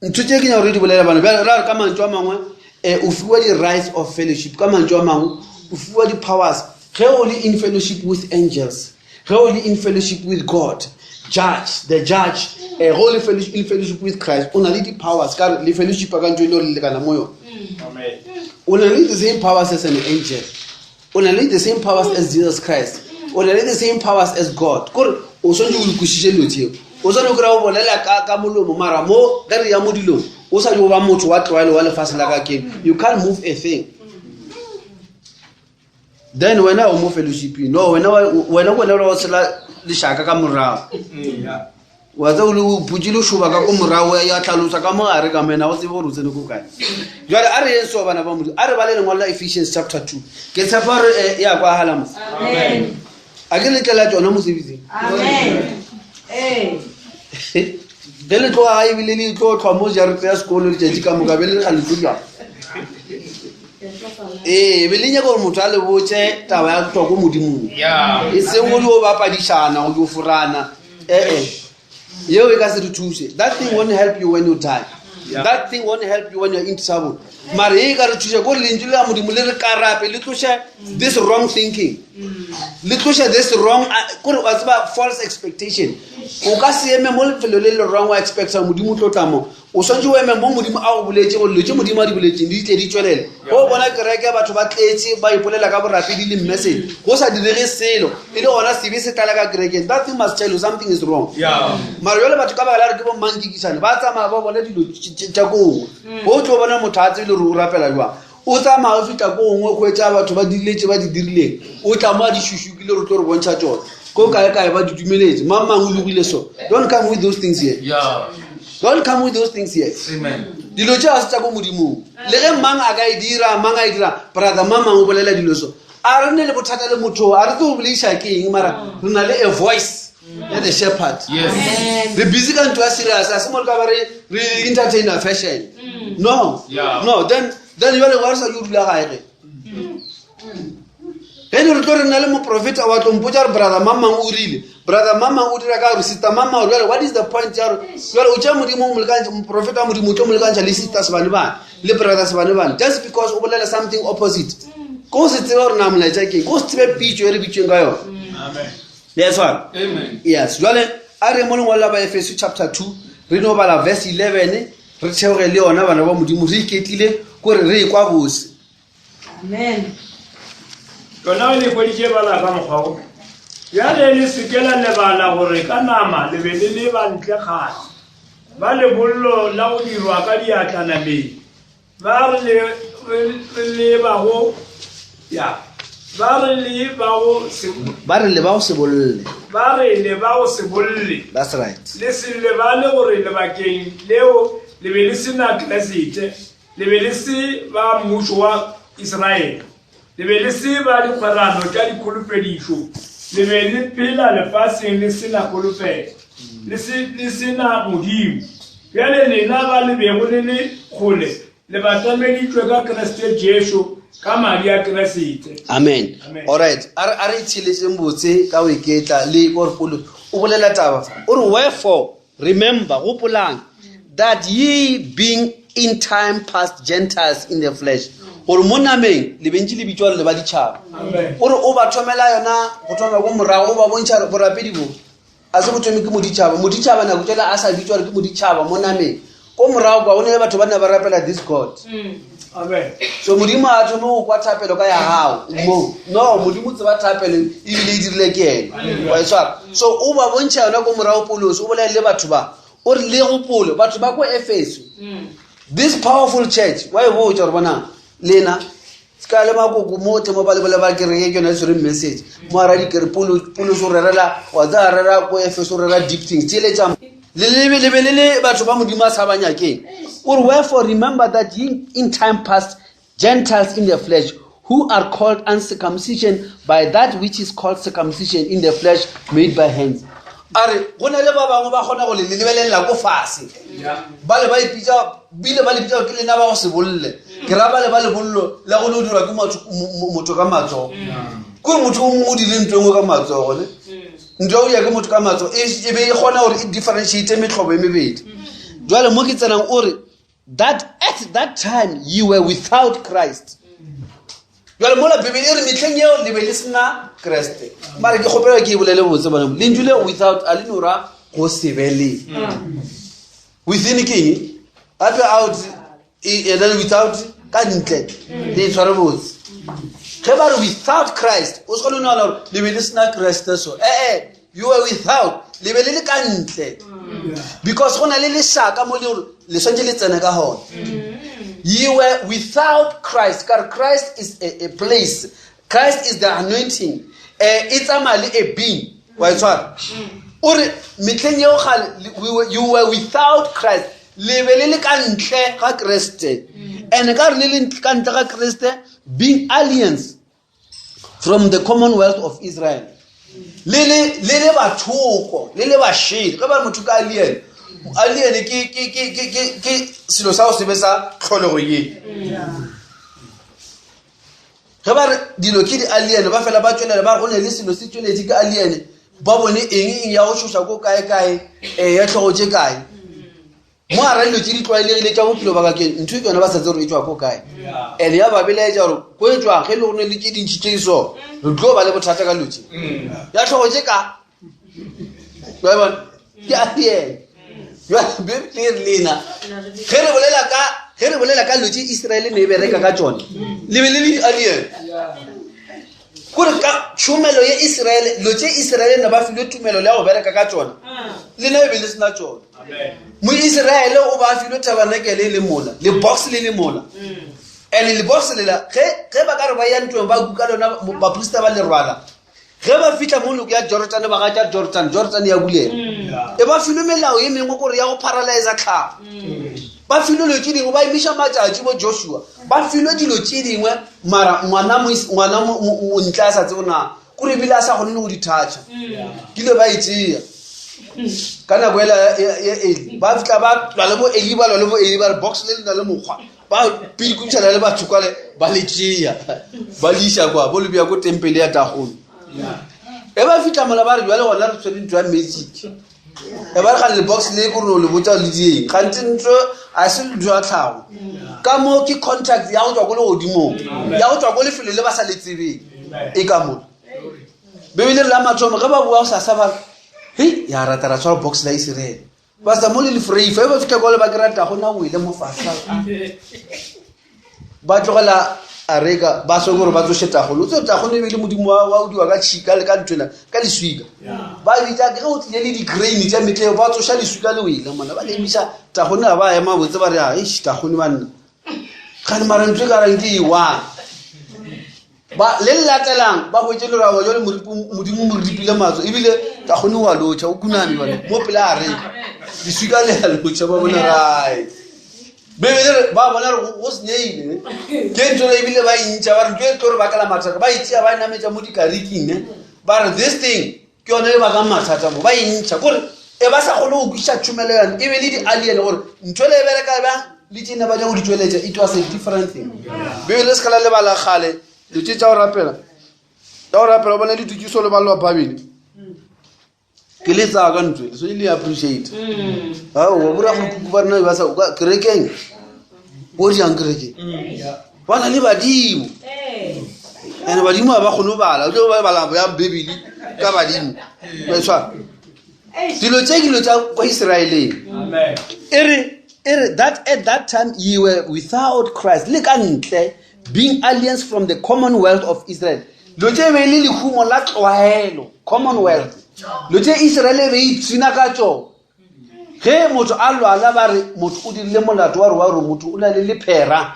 ntho tse ke nyaka gore di bolela bana, bjale ra re ka mantšu a mangwe, o fiwa di-rights of fellowship, ka mantšu a mangwe o fiwa di-powers ge o le in fellowship with angels, ge o le in fellowship with God, judge, the judge, ge o le in fellowship with Christ, o na le di-powers, ka re le fellowship ka ntho e le gore le lekana mo yone. Amen. O na le the same powers as an angel, o na le the same powers as Jesus Christ, o na le the same powers as God. Kore o swanetše o ikwešiše dilo tseo, o swanetše o kry-a o bolela ka molomo, mara mo ge re ya mo dilong o sa yo ba motho wa tlwaelo wa lefase la ka keng, you can't move a thing. Then wena o mo fellowshiping, no wena wena wena o tshela lešaka ka morago, wa tsa o le o phutše lešoba ka ko morago, ya tlhalosa ka mogare ka mena, o tsebe gore o tsene ko kae. Jwale a re yeng so bana ba Modimo, a re bale lengwalo la Ephesians chapter 2. Ke tshepa gore e a kwagala mose. Amen. A ke letlela tsona mosebetsing. Amen. Ee. Ge le tloga ga ebile le tlo tlhwa mo jarete ya sekolo letšatši ka moka be le re ga le tlo jang. Ee, be le nyaka gore motho a le botse taba ya tswa ko modimong. E seng go dio bapadišana go dio forana. Ee. Yeo e ka se re thuse. That thing won't help you when you die. That thing won't help you when you're in trouble. Mare e ka re thuša ko lentšu la modimo le re karape le tloše this wrong thinking. Le tloše this wrong kore wa tseba false expectation. O ka se eme mo lefelo le le wrong wa expecta modimo o tlo tla mo. O swantse o eme mo modimo a go boletše gore dilo tše modimo a di boletseng di tle di tšwelele. O bona kereke batho ba tletše ba ipolela ka borapedi le message go sa direge selo e le gona sebe se tlala ka kerekeng. That thing must tell you something is wrong. Mara jale batho ka baka la re ke bo mankikisane ba tsamaya ba bona dilo tša kongwe. O tlo bona motho a tsebe le gore o rapela jwang. O tsamaya o fihla ko gongwe hwetša batho ba dirile tše ba di dirileng. O tla mo a di šušukile re tlo re bontšha tšona. Ko kae kae ba di dumeletse. Mang mang o logile so. Don't come with those things here. Yeah. Don't come with those things here. Amen. Dilo tše ga se tša ko modimong. Le ge mang a ka e dira, mang a e dira, brother mang mang o bolela dilo so. A re ne le bothata le motho, a re tse go boleiša ke eng mara re na le a voice ya the shepherd. Yes. Re busy ka ntho ya serious, a se mo re ka ba re re entertainer fashion. No. Yeah. No, then then jwale wa re sa yo dula gae ge. Ge ne re tlo re nna le moprofeta wa tlo mpotša gore brother mang mang o rile, brother mang mang o dira ka gore sister mang mang jwale what is the point ya gore jwale o tšea modimo o mo lekantšha moprofeta wa modimo o tlo mo lekantšha le sister sebane bane le brother sebane bane just because o bolela something opposite. Ko se tsebe gore na molaetša ke eng, ko se tsebe pitšo e re bitsweng ka yona. Amen. Le a tshwana? Amen. Yes, jwale a re mo lengwalo la Baefeso chapter 2 re no bala verse 11 re theoge le yona bana ba modimo re iketlile kore re e kwa bose. Amen. Yona le hweditše bala ka mokgwa wo. Bjale le se ke la lebala gore ka nama le be le le ba ntle kgale, ba lebollo la go dirwa ka diatla nameng, ba re le re le ba go ya ba re le ba go se ba re le ba go se bolle. Ba re le ba go se bolle. That's right. Le se lebale gore lebakeng leo le be le se na Kriste, le be le se ba mmušo wa Israele, le be le se ba dikgwerano tša dikholofedišo, le be le phela lefaseng le se na kholofelo, le se, le se na Modimo. Bjale lena ba le bego le le kgole, le batameditšwe ka Kriste Jesu, ka madi a Kriste. Amen. Amen. All right. A re a re itšheletseng botse ka go iketla le gore Paulo o bolela taba fa. O re wherefore remember gopolang that ye being in time past Gentiles in the flesh gore mo nameng le bentše le bitšwa le ba ditšhaba. Amen. O re o ba thomela yona go thoma ko morago o ba bontšha gore borapedi bo a se bo thome ke moditšhaba. Moditšhaba nako tšela a sa bitšwa gore ke moditšhaba mo nameng. Ko morago kwa go ne le batho ba ne ba rapela this God. Amen. So modimo a thome go kwa thapelo ka ya gago mo. No, modimo o tseba thapelo ebile e dirile ke ena. Wa e tshwara. So o ba bontšha yona ko morago Paulos, o bolele le batho ba. O re le gopole batho ba ko Efeso. This powerful church wa e botša gore bonang lena se ka le makoko mo tle mo ba le bole ba kereke ke yona e tshwereng message. Mo ara dikere Paulos o rerela wa tsaya rera ko Efeso o rera deep things. Theeletša le le le be le le batho ba modimo a sa ba nyakeng. O re wherefore remember that ye in time past Gentiles in the flesh who are called uncircumcision by that which is called circumcision in the flesh made by hands. A re go na le ba bangwe ba kgona go le lebelelela ko fase. Ba le ba ipitša bile ba le bitša ke lena ba go se bolle. Ke ra ba le ba lebollo la go no dirwa ke motho ka matsogo. Kore motho o mongwe o dirile ntho e nngwe ka matsogo ne. Ntho ya go dira ke motho ka matsogo e be e kgona gore e differentiate metlhobo e mebedi. Jwale mo ke tsenang o re that at that time you were without Christ. Jwale mola Bibele e re mehleng yeo le be le sena Kriste. Mara ke kgopela ke e bolele botse bana. Lentšu le without a le no ra go se be le. Within ke eng? Gape out and then without ka ntle. Le e tshware botse. Ge ba re without Christ, o se kgone go nagana gore le be le sena Kriste so. You were without, le be le le ka ntle. Because go na le lešaka mo le gore le swantše le tsene ka gona. You were without Christ. Ka re Christ is a place. Christ is the anointing. E tsamaya le a being. Wa e tshwara? O re mehleng yeo kgale, you were without Christ. Le be le le ka ntle ga Kriste. And ka re le le ka ntle ga Kriste, being aliens from the commonwealth of Israel. Le le le le bathoko, le le bašele. Ge ba re motho ke alien, alien ke ke ke ke ke ke selo sa go se be sa tlholego ye. Ge ba re dilo ke di-alien, ba fela ba tšwelela ba re go ne le selo se tšweletše ke alien, ba bone eng eng ya go tšhoša ko kae kae, eh, ya tlhogo tše kae. Mo gara dilo tše di tlwaelegile tša bophelo ba ka ke ntho e ke yona ba sa tsebe gore e tšwa ko kae. And ya ba belaetša gore ko e tšwang ge e le gore ne le tše dintši tše di so, re tlo ba le bothata ka dilo tše. Ya tlhogo tše ka. Wa e bona? Ke alien. Jwale Bibele e re lena ge re bolela ka ge re bolela ka dilo tše Israele ne e bereka ka tšone, le be le le di-alien. Kore ka tšhomelo ye Israele, dilo tše Israele ne ba filwe tumelo le ya go bereka ka tšona, lena e be le sena tšona. Moisraele o ba filwe tabernacle e le mola, le box le le mola. And le box lela ge ge ba ka re ba ya ntweng ba kuka lona baprista ba le rwala. Ge ba fihla mo noko ya Jordan ba gatša Jordan, Jordan ya bulega. E ba filwe melao ye mengwe kore ya go paralyza tlhago. Ba filwe dilo tše dingwe, ba emiša matšatši bo Joshua. Ba filwe dilo tše dingwe mara ngwana ngwana montle a sa tsebe na kore ebile a sa kgone le go di thatša. Kile ba e tšea ka nako ela ya Eli ba fihla ba lwa le bo Eli ba lwa le bo Eli ba re box le le na le mokgwa ba pikuntšhana le batho kwale ba le tšea ba le iša kwa bo le bja ko tempele ya tagolo e ba fitlha mola ba re jale gona re tshwere ntho ya magic e ba re gane lebox le ko re le botsa le dieng gantsi ntho a se ntho ya tlhago ka mo ke contact ya go tswa ko legodimong ya go tswa ko lefelo le ba sa le tsebeng e ka mola bebele re la mathomo ge ba bua go sasa ba re ya rata ra tshwara box la iseraele ba sa mo le lefreifa e ba fitlha kwa le ba kry-a tago na wele mo fase ba tlogela areka ba swe gore ba tsoše tagolo o tse tagolo e be le modimo wa o diwa ka tšhika le ka nthwena ka leswika ba bitsa ge o tlile le di-grain tša metleo ba tsoša leswika le wele mona ba le emiša tagone ga ba ema botse ba re a eish tagone banna gane mara ntho e ka reng ke e one ba le le latelang ba hwetše lerabo jale modimo mo ripile matso ebile ka kgone wa lotšha o kuname bane mo pele a reka leswika le a lotšha ba bona rae bebele ba bona re go senyegile ke ntho le ebile ba intšha ba re ntho e tlo re bakela mathata ba itšea ba e nametša mo dikariking ne ba re this thing ke yone e bakang mathata mo ba e ntšha kore e ba sa kgone go kwiša tšhomelo yone e be le di-alien gore ntho le e bereka bjang le tsene ba nyako di tšweletša it was a different thing bebele se kgala lebala kgale dilo tše tša go rapela tša go rapela o bone ditokiso le balelwa babele ke le tsaya ka ntwe le sone le appreciate ao bora go kuku ba rena ba sa kerekeng o jang kerekeng ba na le badimo and badimo ga ba kgone go bala o tlo ba bala ya bibele ka badimo ba tshwara dilo tše dilo tša kwa israeleng e re e re that at that time ye were without christ le ka ntle being aliens from the commonwealth of israel dilo tše e be e le lehumo la tlwaelo commonwealth dilo tše israel e be e ipshina ka tšona ge motho a lwala ba re motho o dirile molato wa re wa gore motho o na le lephera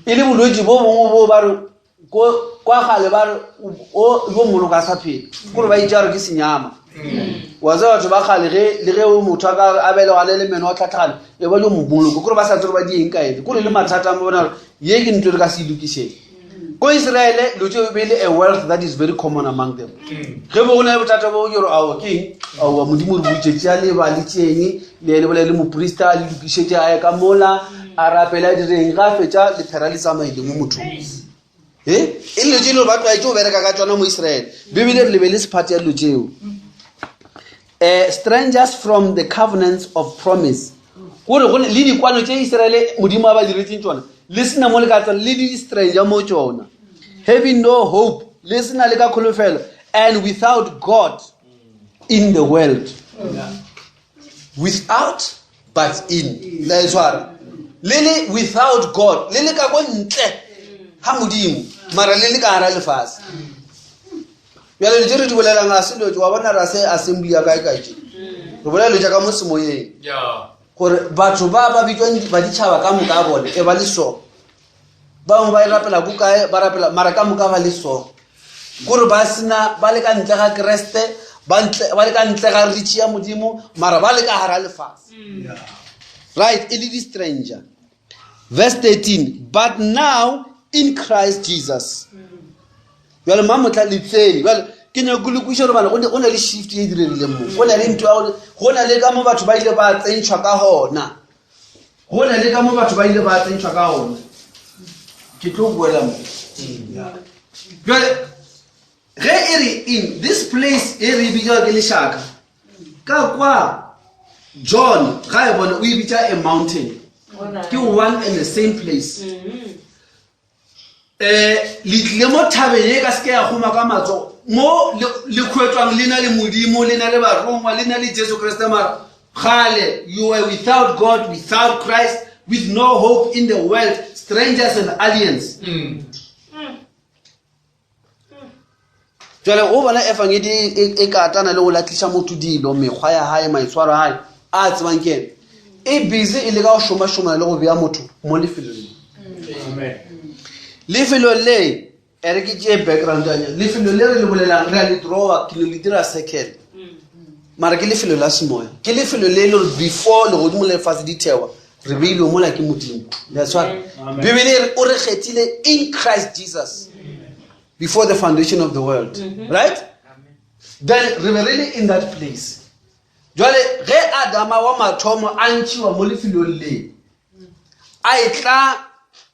e le bolwetši bo bongwe bo ba re kwa gale ba re yo moloka a sa phela kore ba itša gore ke senyama wa tseba batho ba gale ge le ge o motho a ka a belegwane le meno a tlhatlhagane e ba jo momoloko kore ba sa tsere ba dieng ka ene kore le mathata a bona gore ye ke ntho e re ka se e lokiseng ko israele dilo tse be le a wealth that is very common among them ge bo go na le bothata bo ke gore ao ke eng aowa modimo re butše tšea leba le tšeeng le ene bolele le moprista le lokišetše a ye ka mola a rapele a direng ga a fetša lephera le tsamaile mo mothong e e dilo tše dilo ba tlwaetše go bereka ka tsona mo israele bibele re lebe le sephathi ya dilo tšeo um strangers from the covenants of promise gore go le dikwano tše israele modimo a ba diretseng tsona le sena mo le ka tsona le di-stranger mo tsona having no hope le sena le ka kholofelo and without god in the world without but in la e tshwara le le without god le le ka ko ntle ga modimo mara le le ka gara lefase bjale dilo tse re di bolelang ga se dilo wa bona ra se assembly ya kae kae tše re bolela dilo tša ka mo semoyeng gore batho ba ba bitswang baditšhaba ka moka a bone e ba le so bangwe ba e rapela ko kae ba rapela mara ka moka ba le so kore ba sena ba le ka ntle ga keresete ba le ka ntle ga ritšhi ya modimo mara ba le ka gara lefase right e le di-stranger verse 13 but now in christ jesus bjale mamotla le tsene bjale Ke nyako le kweša gore bana go na le shift ye e diregileng mo. Go na le ntho ya gore go na le ka mo batho ba ile ba tsentšhwa ka gona. Go na le ka mo batho ba ile ba tsentšhwa ka gona. Ke tlo boela mo. Jwale ge e re in this place e re e bitša ke lešaka ka kwa John ga e bone o e bitša a mountain. Ke one and the same place. um le tlile mo thabeng e ka seke ya goma ka matsogo mo le kgwetswang le na le modimo le na le barongwa le na le jesu kriste mara gale you were without god without christ with no hope in the world strangers and aliens mm. Jale o bona efangedi e, e ka atana le go latliša motho dilo mekgwa ya gae maitshwaro a gae a tsebang ke ene e busy e le ka go šomašomana le go bea motho mo lefelong le lefelo le e re ke tšee background anya lefelo le re le bolelang re a le drawa ke no le dira circle mara ke lefelo la semoya ke lefelo le e le gore before legodimo le lefatshe di thewa re beilwe mola ke modimo le a tshwara bibele e re o re kgethile in christ jesus before the foundation of the world mm -hmm. right then re be re le in that place jale ge adama wa mathomo a ntšhiwa mo lefelong le a e tla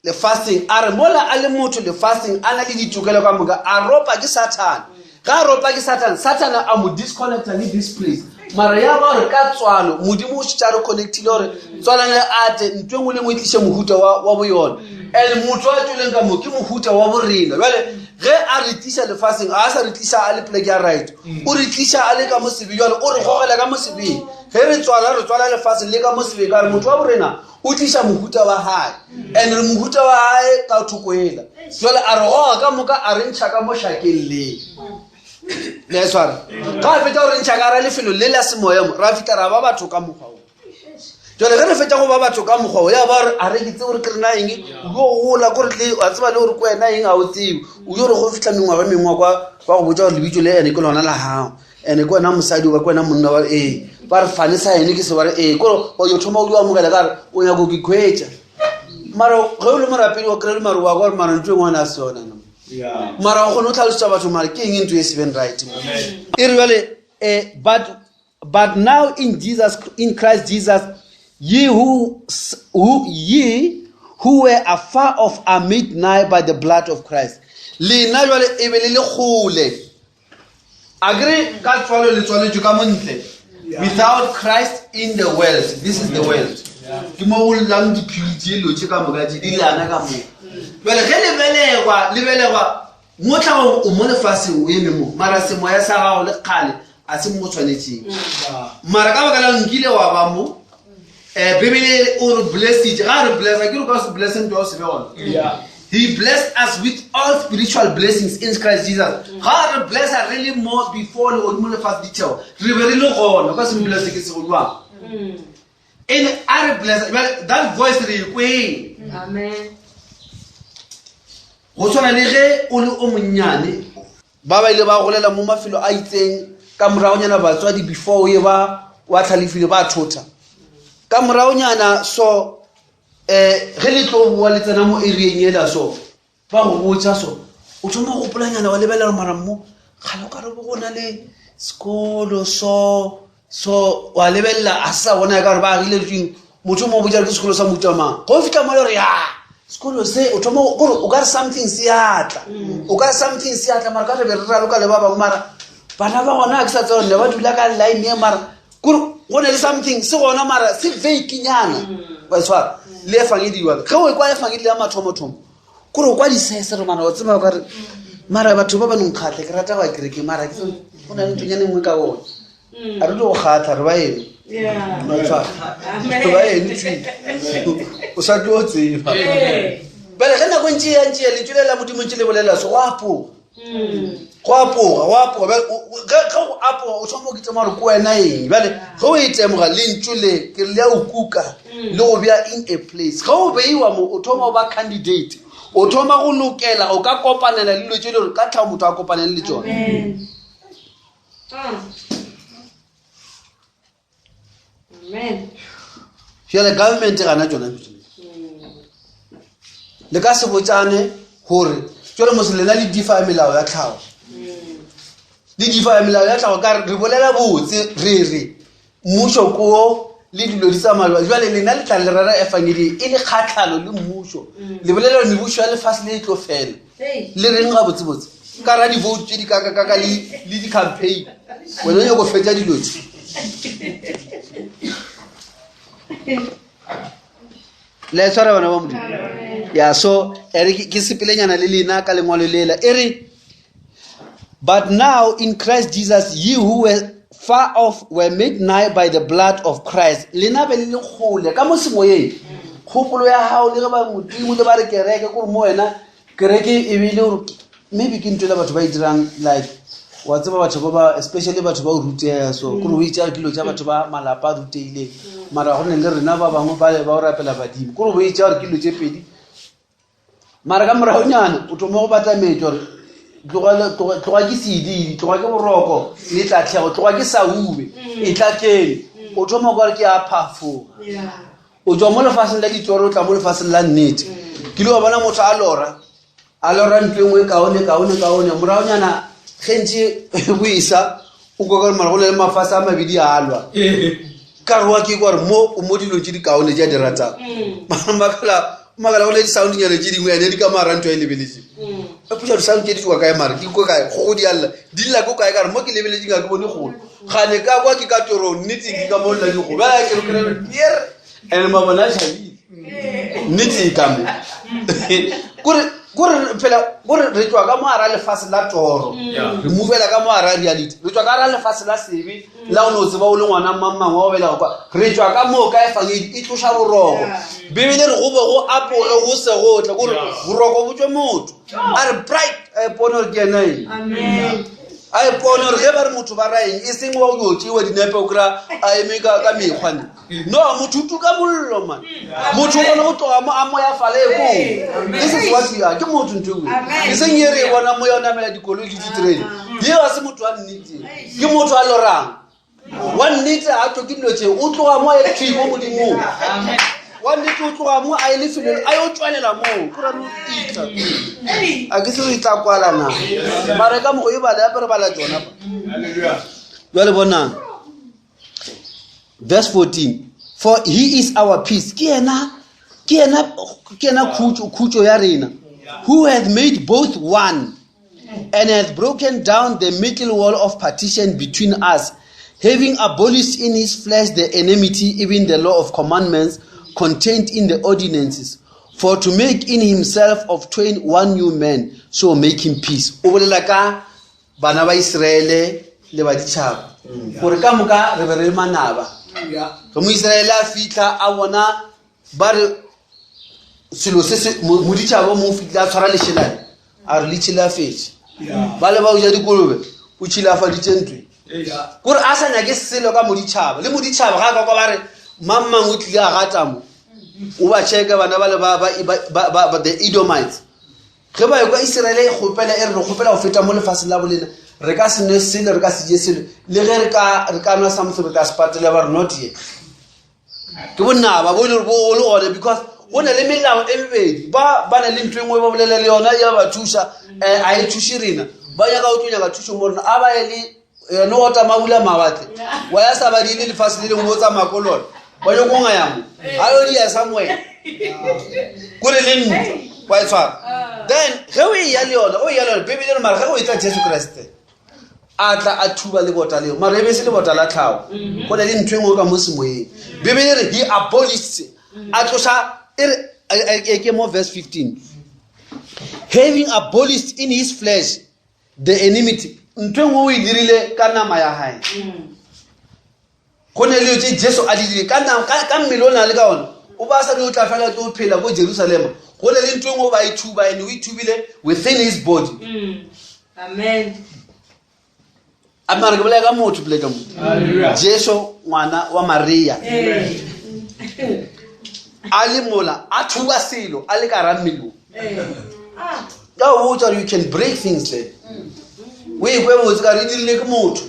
lefaseng a re mola a le motho lefaseng a na le ditokelo ka moka a ropa ke sathane ga a ropa ke sathane sathane a mo disconnecta le this place mara ya ba gore ka tswalo modimo o šetša re connectile gore tswalane ate ntho e nngwe le nngwe e tliše mohuta wa, wa boyona and motho a tsweleng ka mo ke mohuta wa borena jale ge a re tliša lefaseng a sa re tliša a le pleke ya right o re tliša a le ka mo sebeng jale o re gogela ka mo sebeng ge re tswala re tswala lefaseng le ka mo sebeng ka re motho wa borena o tliša mohuta wa gae and re mohuta wa gae ka thoko ela jale a re goga ka moka a re ntšha ka mo šakeng le le tshwara ga a fetsa go re ntšha ka ra lefelo le la semoya mo ra fitlha ra ba batho ka mokgwa o jale ge re fetsa go ba batho ka mokgwa o ya ba re a re ke tse gore ke rena eng o yo gola ko re tle wa tseba le gore ko wena eng ga o tsebe o yo re go fitlha mengwaga e mengwe kwa ba go botsa gore lebitso le ene ke lona la gago ene ke wena mosadi oba ke wena monna wa ee ba re fane sa ene ke se ba re ee kore o yo thoma o di amogela ka re o nyako ke khwetša mara ge o le morapedi wa kry-e le mare wa kwa gore mara ntho e ngwana a se yona no mara o kgone go tlhalosetsa batho mara ke eng ntho e se beng right mo e re jale um but but now in jesus in christ jesus ye who, who ye who were afar off are made nigh by the blood of christ lena jale e be le le kgole a kere ka tswalo le tswaletšwe ka montle without christ in the world this is the world ke mo go llang diphiri tše dilo tše ka moka tše di lana ka moo jale ge le belegwa le belegwa mo tlhagong o mo lefaseng o eme mo mara semoya sa gago le kgale a se mo tshwanetseng mara ka baka la nkile wa ba mo um bibele o re blessitse ga re blessa ke re ka se blesse ntho ya o se be gona he blessed us with all spiritual blessings in christ jesus ga re blessa re le mo before legodimo lefatshe ditheo re be re le gona ka se blesse ke sego jwang and a re blessa that voice re e kweng go tshwana le ge o le o monnyane Ba ba ile ba golela mo mafelo a itseng ka moragonyana batswadi before o ye ba wa tlhalefile ba thotha ka moragonyana so um ge le tlo boa le tsena mo areeng ela so ba go botsa so o thoma go gopolanyana wa lebelela mara mo kgale o ka re bo go na le sekolo so so wa lebelela a sa bona ka gore ba agile letsweng motho o mo botsa ke sekolo sa mohuta mang go fitlha mo le gore ya sekolo se o thoma gore o ka re something se atla mm. o ka re something se atla mara ka re be re raloka le ba bangwe mara bana ba gona a ke sa tseba ne ba dula ka line e mara kore go ne le something se gona mara se vakenyana mm. wa tshwara le efangediwa ge o e kwa efangedi ya mathomothomo kore o kwa disese re mana wa tseba o kare mara batho ba ba nonkgatlhe ke rata go ya kerekeng mara ke go na le nthonyane nngwe ka bone mm. a re tlo go kgatlha re ba eno re ba eno tsi o sa tlo tseba bale ge nako ntse ya ntse ya lentšu le la modimo ntse le bolela se go apoga mm. go apoga go apoga ge go apoga o thoma o kitema gore ke wena eng bjale ge o e temoga lentšu le ke le ya o kuka mm. le go bea in a place ge o beiwa mo o thoma o ba candidate o thoma go lokela o ka kopanela le dilo tse le gore ka tlhago motho a kopanele le tsone Bjale government gana tšona le ka se botšane gore jale mose lena le difa melao ya tlhago. Le difa melao ya tlhago ka re bolela botse re re mmušo koo le dilo di tsamaya jale lena le tla le rera efangedi e le kgatlhano le mmušo le bolela gore mebušo ya lefase le e tlo fela le reng ga botsebotse ka ra di-vote tse di kakakaka le di-campaign wena o nyako fetsa dilo tse le tshwara bana ba modimo ya so ere ke sepelenyana le lena ka lengwalo lela e re But now in Christ Jesus, ye who were far off were made nigh by the blood of Christ. Lena be le le kgole ka mo semoyeng. Kgopolo ya gago le ge ba modimo le ba re kereke kore mo wena kereke e be e le gore maybe ke ntho le batho ba e dirang like wa tseba batho ba ba especially batho ba o rutega so kore o itša dilo tša batho ba malapa a ruteileng mara go ne le rena ba bangwe ba ba o rapela badimo kore o itša gore ke dilo tše pedi mara ka moragonyana o thoma go batametša gore tloga ke sedidi tloga ke boroko le tlatlhego tloga ke saube e tla kene o thoma kore ke a phafoga o tswa mo lefatsheng la ditoro o tla mo lefatsheng la nnete ke ile wa bona motho a lora a lora ntlo e nngwe kaone kaone kaone moragonyana ge ntse boisa o kwa kore mara go ne le mafase a mabedi a lwa ka roa ke kwa gore mo o mo dilong tse di kaone tse a di ratang mm. makala makala go ne di-soundnyana tse dingwe ene di ka mara ntho a e lebeletseng mm. e pusa di-sound tse di tswa kae mare ke ko kae go go di alla di lla ko kae kare mo ke lebeletseng ga ke bone golo gane ka kwa ke ka torong nnetseng ke ka mo lla dikgolo bjale ke re kry and mabone a tšhabile nnete e kame kore kore phela kore re tswa ka mo ara lefase la toro re movela ka mo ara reality re tswa ka ara lefase la sebe la o ne o tseba o le ngwana mang mangwe wa belega kwa re tswa ka moo ka efangedi e tloša boroko bibele re go be go apoge go se go tle kore boroko bo tswe motho a re bright a ipone gore ke ena eng a ipone gore ge ba re motho ba raeng e seng wa o yo tšewa dinepe o kry-a a eme ka mekgwa ne no motho o tuka mollo man motho o kgone go tloga mo a moya fale e koo this is what we are ke motho ntho engwe e seng e re e bona moya o namela dikoloi le diterene ye ga se motho wa nnete ke motho a lorang wa nnete ga tlhoke dilo tse o tloga mo a ye thwi mo modimong wa nnete o tloga mo a ye lefelong a yo tswelela moo kora no itla a ke se o itla kwala na mara ka mogo e bala yape re bala tsona fa jale bonang verse 14 for he is our peace ke yena ke yena ke yena khutšo khutšo ya rena who hath made both one and hath broken down the middle wall of partition between us having abolished in his flesh the enmity even the law of commandments contained in the ordinances for to make in himself of twain one new man so making peace o bolela ka bana ba Israele le ba ditšhaba gore ka moka re be re le manaba ge moisraele a fitlha a bona ba re selo se se moditšhaba mo o fitlile a tshwara lešelane a re le tšhilafetše ba le ba o ja dikolobe o tšhilafaditše ntwe kore a sa nyake selo ka moditšhaba le moditšhaba ga a ka kwa ba re mang mang o tlile a gata mo o ba checke bana ba le ba the edomites Ge ba ekwa Isiraele e kgopela e re re kgopela go feta mo lefaseng la bolena, re ka se nwe selo, re ka se je selo, le ge re ka re ka nwa something re ka se patela ba re not yet. Ke bonaba bo e le gore bo le gone because go na le melao e mebedi ba ba na le ntho e nngwe ba bolela le yona ya ba thuša um a e thuše rena ba nyaka go tlo nyaka thušo mo rena a ba ye le yone o tama bula mawatle wa ya sa badile lefase le lengwe o tsamaya ko lone ba yo konga ya mo a yo dia somewhere kore le ntwa wa e tshwara then ge o e ya le yona o e ya le yona bibele re mara ge o e tla jesu kreste a tla a thuba lebota leo mara e be se lebota la tlhago go na le ntho e nngwe ka mo semoyeng bibele re he abolished a tloša e re ke mo verse 15 having abolished in his flesh the enmity ntho e nngwe o e dirile ka nama ya gae go ne le tse jesu a di dirile ka mmele o na le ka one o ba sa o tla fela tlo phela ko jerusalema go ne le ntho e nngwe ba e thuba and o e thubile within his body mm. amen a mare ke bolaya ka motho pele ka mo jesu ngwana wa maria a le mola a thuba selo a le ka ra mmele o ka o botsa you can break things le o e kwe botse ka re dirile ke motho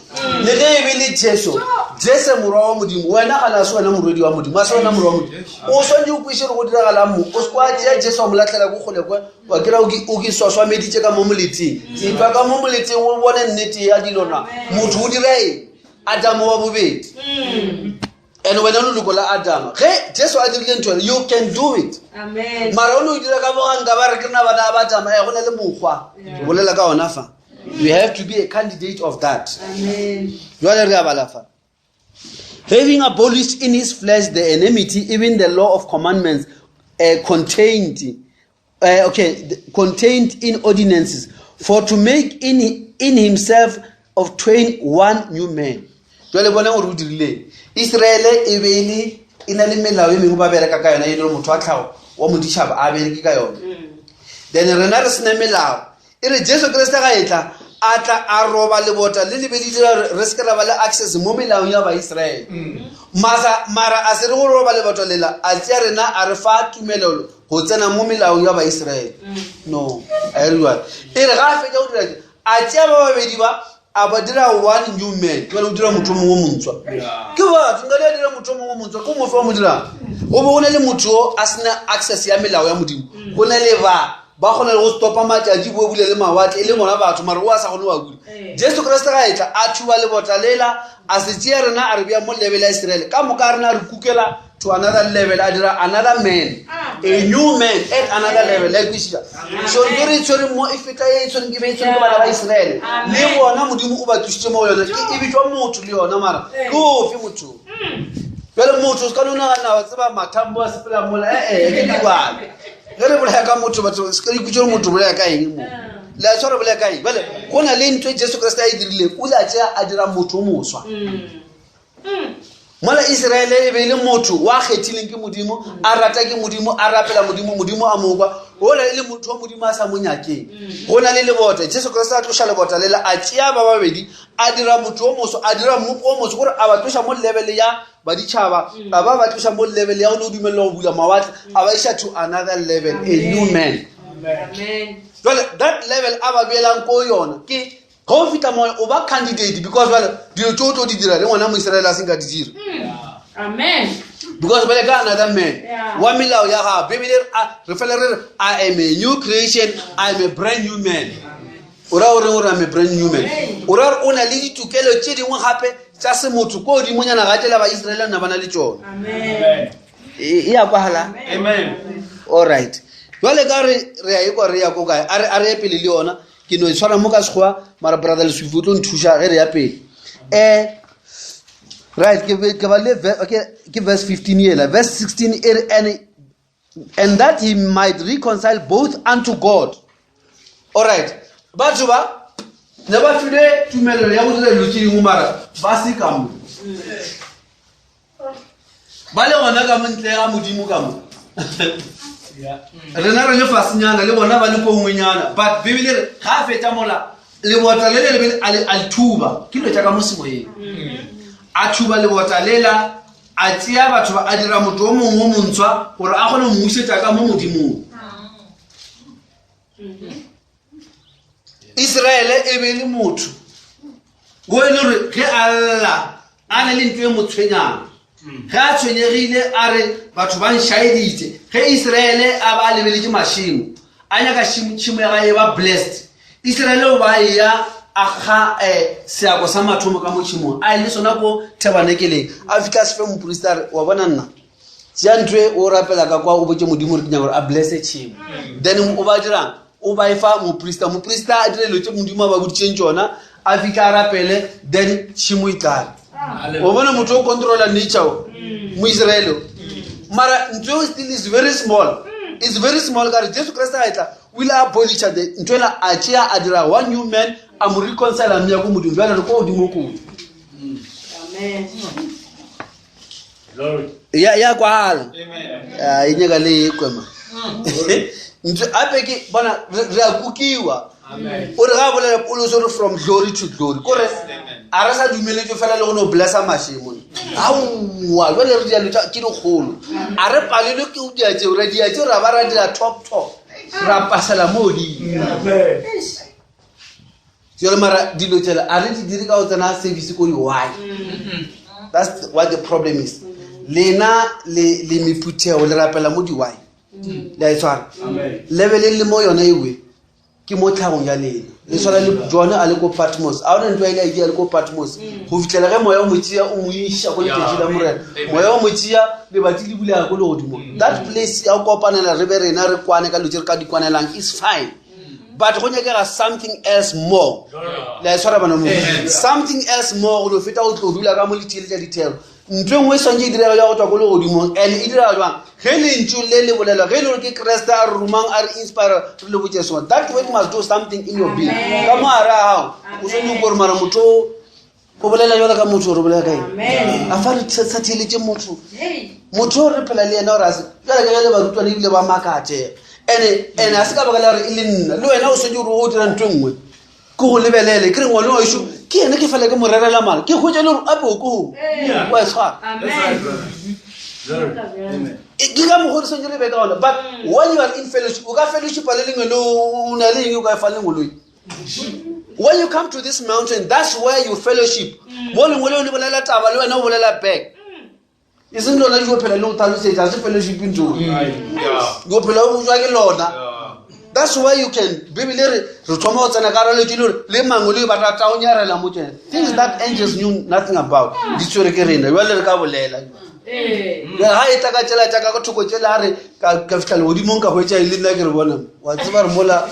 le ge e be le jesu. Jesu morwa wa Modimo, wena gana a se wena morwedi wa Modimo, a se wena morwa wa Modimo. O swanetše o kweše gore go diragalang mo. O se kwa tšea Jesu wa mo latlhela ko kgole kwa, wa kry-a o ke swaswameditše ka mo moleteng. Etšwa ka mo moleteng o bone nnete ya dilo na. Motho o dira eng? Adamo wa bobedi. And wena o leloko la Adama. Ge Jesu a dirile ntho ena, you can do it. Mara o no e dira ka boganka ba re ke rena bana ba Adama, eh, go na le mokgwa. Re bolela ka ona fa. You have to be a candidate of that. Jwale re a bala fa. Having abolished in his flesh the enmity, even the law of commandments contained, okay, contained in ordinances, for to make in himself of twain one new man. Jwale bona gore o dirileng. Israele e be e le e na le melao e mengwe ba bereka ka yona, e le gore motho wa tlhago wa moditšhaba a bereke ka yona. Then rena re sena melao. E re Jesu Kriste ga e tla, a tla a roba lebota le le be le dira gore re se ke ra ba le access mo melaong ya Baisraele. Masa, mara a se re go roba lebota lela, a tšea rena a re fa tumelelo go tsena mo melaong ya Baisraele. No, a e re jwalo. E re ga a fetša go dira tše, a tšea ba babedi ba, a ba dira one new man. Jwale o dira motho o mongwe o montswa. Ke batho, nka di a dira motho o mongwe o montswa, ke mofe wa mo dirang? Go be go na le motho o a sena access ya melao ya Modimo. Go na le ba ba kgona le go stopa matšatši, bo bule le mawatle, e le bona batho, mara o a sa kgone go a bula. Jesu Kriste ga etla, a thuba lebota lela, a se tšea rena, a re bea mo level ya Israele. Ka moka a rena re kukela to another level, a dira another man, a new man at another level. La kwešiša? So ntho re e tshwereng mo e feta e tshwereng ke be e tshwereng ke bana ba Israele. Le bona Modimo o ba tlositše mo go yona. Ke e bitšwa motho le yona, mara ke ofe motho? Jwale motho o se ka no nagana wa tseba mathambo a sepela mola, eh, eh, ke dibale. Ge re bolaya ka motho, batho se ka ipotša gore motho o bolaya ka eng mo. Le a tshwara bolaya ka eng? Jwale go na le ntho e Jesu Kriste a e dirileng, o ile a tšea a dira motho o moswa. Mola Israele e be e le motho wa kgethileng ke Modimo, a rata ke Modimo, a rapela Modimo, Modimo a mo kwa. Ola e le motho wa Modimo a sa mo nyakeng. Go na le lebota, Jesu Kriste a tloša lebota lela, a tšea ba babedi, a dira motho o moso, a dira mmopo o moso, gore a ba tloša mo level ya baditšhaba, a ba ba tloša mo level ya go no dumelelwa go bula mawatle, a ba iša to another level, a new man. Amen. Jwale that level a ba beelang ko yona ke ga o fihla mo o ba candidate, because jwale dilo tse o tlo di dira le ngwana Moisraele a seng ka di dira. Amen. Because bale ka another man. Yeah. Wa melao ya gago, Bibele re fela re re I am a new creation, I am a brand new man. O ra o reng gore I'm a brand new man? O ra gore o na le ditokelo tše dingwe gape tša semotho ko godimonyana ga tšela ba Israele na ba na le tšona. Amen. E ya kwagala? Amen. All right. Jwale ka re re ya ekwa re ya ko kae? A re ye pele le yona. Ke no e tshwara mo ka Sekgowa, mara brother Lesufi o tlo nthuša ge re ya pele. Right, ke be, ke ba le okay, ke verse 15 yela. Verse 16 e re, and that he might reconcile both unto God. All right. Batho ba ne ba filwe tumelelo ya go dira dilo tse dingwe, mara ba se ka mo. Ba le gona ka mo ntle ga Modimo ka mo. Rena re le fasenyana, le bona ba le ko nngwenyana. But Bibele e re, ga a fetša mola, lebota le le lebe a le thuba. Ke dilo tša ka mo semoyeng. A thuba lebota lela, a tšea batho ba, a dira motho o mongwe o montshwa gore a kgone go mmušetša ka mo Modimong. Israele e be e le motho o e le gore ge a lla a na le ntho e mo tshwenyang, ge a tshwenyegile a re batho ba nšaeditše. Ge Israele a ba a lebeletše mašemo, a nyaka tšhimo ya gae e ba blessed, Israele o ba ya a ga seako sa mathomo ka mo tšhimong, a e le sona ko tabernakeleng, a fihla a se fe moprista, a re wa bona nna tšea ntho e o rapela ka kwa, o botse Modimo gore ke nyaka gore a blesse tšhimo. Then o ba dirang? O ba e fa moprista, moprista a dire dilo tše Modimo a ba boditšeng tšona, a fihla a rapele, then tšhimo e tlale. O bona motho o controla nature o, mo Israele o. Mara ntho eo still is very small. It's very small ka re Jesu Kriste a etla, o ile a abolisha the ntho ela, a tšea a dira one new man, a mo reconcile, a mmea ko Modimo. Jwale re ko godimo kudu. Amen. Glory. Ya, ya kwala. Amen. Ah, e nyaka le e kwe ma. Ntho ape ke bona re a kukiwa. Amen. O re ga bolela Paulus o re from glory to glory. Kore Amen. a re sa dumeletswe fela le go no blessa mašemo. Aowa, jwale re dialo tša ke dikgolo. A re palelwe ke go dia tšeo, re dia tšeo ra ba ra dira top top. Ra pasela mo godimo. Amen. Jwale mara dilo tšela a re di dire ka go tsena service ko di-Y. That's what the problem is. Lena le le mephuthego le rapela mo diwai. Le a e tshwara. Level e le mo yona ewe ke mo tlhagong ya lena. Le tshwana le John a le ko Patmos. A ona ntwa ile a ile a le ko Patmos. Go fitlhela ge moya o mo tšea o mo iša ko letšatši la Morena. Moya o mo tšea lebati le bulega ko legodimong. That place ya go kopanela re be rena re kwane ka dilo tše re ka di kwanelang is fine. But go nyakega something else more. Le a e tshwara bana mo. Something else more go no feta go tlo dula ka mo le theeletša dithero. Ntho e nngwe e swantše e direga ya go tswa ko legodimong and e direga jwang ge lentšu le le bolelwa ge e le gore ke Kriste a re romang a re inspire re le botse sona. That word must do something in your being. Ka mo gare ga gago o swantše o gore mara motho o o bolela jalo ka motho re bolela ka eng a fa re sa theeletše motho motho o re phela le yena gore a se jale ka jale barutwana ebile ba makatšega ene ene a se ka baka la gore e le nna le wena o swantše gore o dira ntho e nngwe ke go lebelele ke re ngwane wa ešo ke yena ke fela ke mo rerela mala ke hwetša le gore ape o koo wa e tshwara ke ka mokgwa re swantše re be ka gona but when you are in fellowship o ka fellowshipa le lengwe le o na le eng o ka e fa lengoloi when you come to this mountain that's where you fellowship mo lengwe leo le bolela taba le wena o bolela back e seng lona di phela le go tlhalosetsa se fellowship ntho go phela o bojwa ke lona that's why you can bibele re re thoma go tsena ka raletše le gore le mangwe le ba rata go nyarela mo tsene things that angels knew nothing about di tshwere ke rena jale re ka bolela ga e tla ka tsela tša ka thoko tsela a re ka fitlha legodimong ka hwetša e le nna ke re bona wa tseba re mola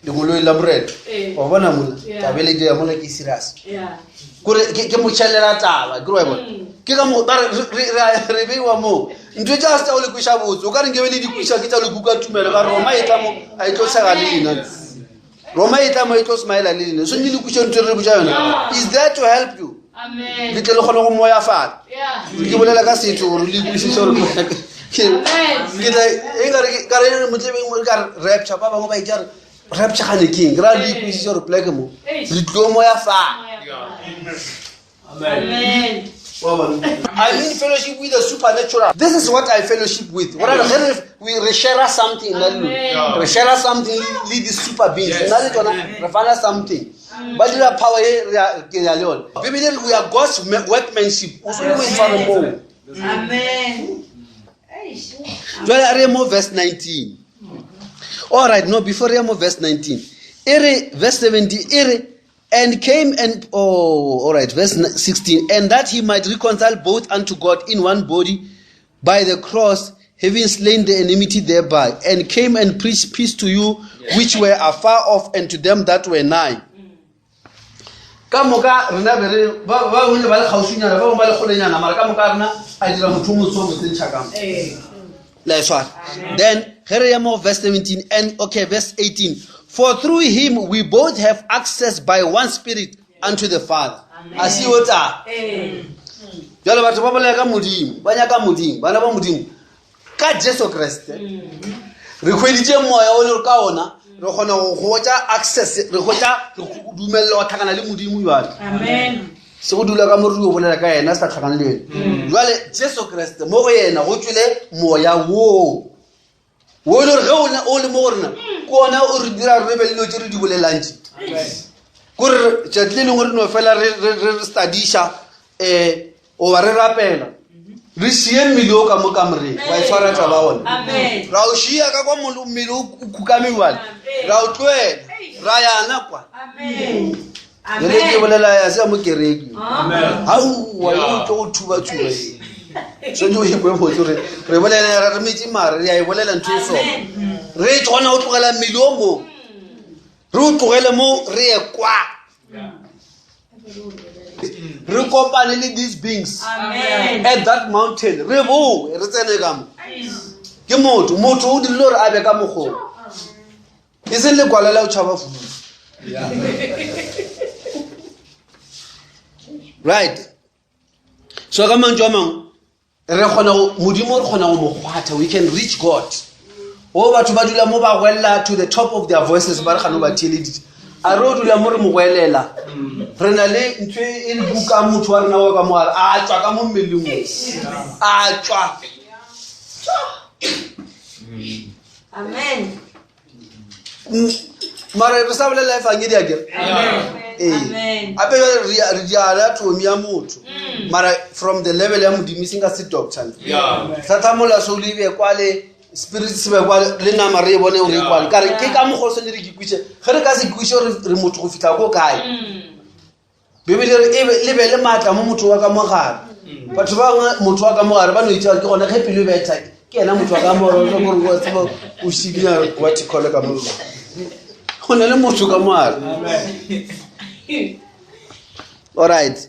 lengoloi la morena wa bona mola tabele ya mola ke serious kore ke motšhelela taba ke wa bona ke ka mo ba re beiwa moo ntho tša se tša go le kweša botse o ka re nkebe le di kweša ke tša le kuka tumelo ka roma e tla mo a e tlo tshega le lena roma e tla mo e tlo smile le lena so le kweša ntho re botša yona is there to help you le tle le kgone go moyafala ke bolela ka setho gore le ikwešiše gore ke tla e kare kare motlebeng ka rapture ba bangwe ba itša re rapture gane keng ke ra le ikwešiše gore pleke mo re tlo moyafala Amen. I mean fellowship with the supernatural. This is what I fellowship with. What are we re share something re share something le the super beings. Nna le tsona re fana something. Ba dira power e re ke ya le yone. Bibele re we are God's workmanship. O sone o e tshware moo. Amen. Jwale a re mo verse 19. All right, no before re mo verse 19. E re verse 17 e re And came and, oh, all right, verse 16, and that he might reconcile both unto God in one body by the cross, having slain the enmity thereby, and came and preached peace to you which were afar off, and to them that were nigh. Ka moka rena be re ba bangwe ba le kgauswinyana, ba bangwe ba le kgolenyana, mara ka moka rena a dira motho o motsho o motsentšha ka mo. La e tshwara. Then ge re ya mo verse 17 and okay verse 18 for through him we both have access by one spirit unto the Father. A se yo taba. Jwale batho ba bolela ka Modimo, ba nyaka Modimo, bana ba Modimo ka Jesu Kriste. Re hweditše moya o le ka ona re kgona go hwetša access, re hwetša re dumelela go tlhakana le Modimo jwale. Amen. Se go dula ka mo re dio bolela ka yena se sa tlhakane le yena. Jwale Jesu Kriste mo go yena go tšwele moya woo wo e le gore ge o le mo go rena ke ona o re dira re be le dilo tse re di bolelang tše. Kore tšatši le lengwe re no fela re re studiša um goba re rapela re šie mmele o ka mo kamoreng wa e tshwara taba ona ra o šia ka kwa mmele o khukame jale ra o tloela ra yana kwa ere ke bolela ya se ya mo kereke aowa yo tlo go thuba-thuba e tshwanetse o ekwe botse gore re bolela re metse mare re a e bolela ntho e sona re kgona go tlogela mmele o mo re o tlogele mo re ye kwa re kopane le these beings at that mountain re boe re tsene ka mo ke motho motho o dirile gore a be ka mokgong e seng lekwala la o tšhaba fulu right so ka mantšu a mangwe re kgona go modimo re kgona go mo kgwatha we can reach god o batho ba dula mo ba gwelela to the top of their voices ba re gane ba theeleditse a re o dula mo re mo gwelela re na le ntho e re buka motho wa rena wa ka mogare a tswa ka mo mmeleng a tswa Amen. Mara re sa bolela efangedi a kere? Ee. Ape jwale re diala thomi ya motho. Mara from the level ya modimo e seng ka se doctor. Tlhatlhamola soul e be kwale spirit se be kwale le nama re e bone gore e kwale. Ka re ke ka mokgwa o swanetše re ke kwiše. Ge re ka se kwiše gore re motho go fihla ko kae. Bibele re e be le be le maatla mo motho wa ka mogare. Batho ba bangwe motho wa ka mogare ba no itse gore ke gone ge pelo e betha ke yena motho wa ka mogare o gore wa tseba o šikinya what you call ka mo. Go na le motho ka mogare. All right.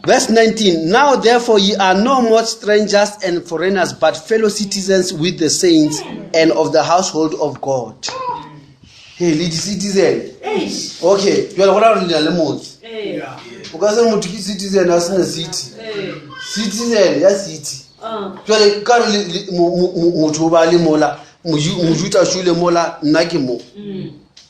Verse 19 Now therefore ye are no more strangers and foreigners, but fellow citizens with the saints and of the household of God. Hey, le di-citizen. Okay, jale go ra gore le na le motse. O ka se re motho ke citizen a sena city. Citizen ya city. Jale ka re motho o ba le mola, Mojuta šule mola, nna ke mo.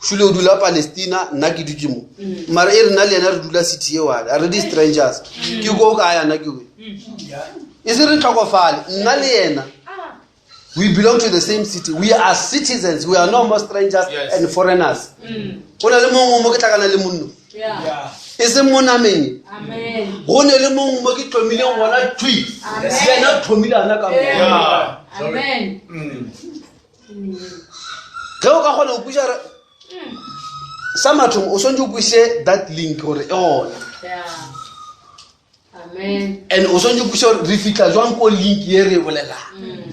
Šule o dula Palestina, nna ke dutše mo. Mara e re nna le yena re dula city e one, re di-strangers. Ke ko kae yana ke we? E se re tlhokofale, nna le yena. We belong to the same city. We are citizens. We are no more strangers yes. and foreigners. Go na le mongwe mo ke tlakana le monno. E seng mo nameng. Go ne le mongwe mo ke tlhomileng gona thwi. Yena tlhomile ana ka mo. Amen. Ge o ka kgona go kwiša re sa mathomo o swantse o kwiše that link gore e gona. And o swantse o kwiše gore re fitlha jwang ko link ye re e bolelang.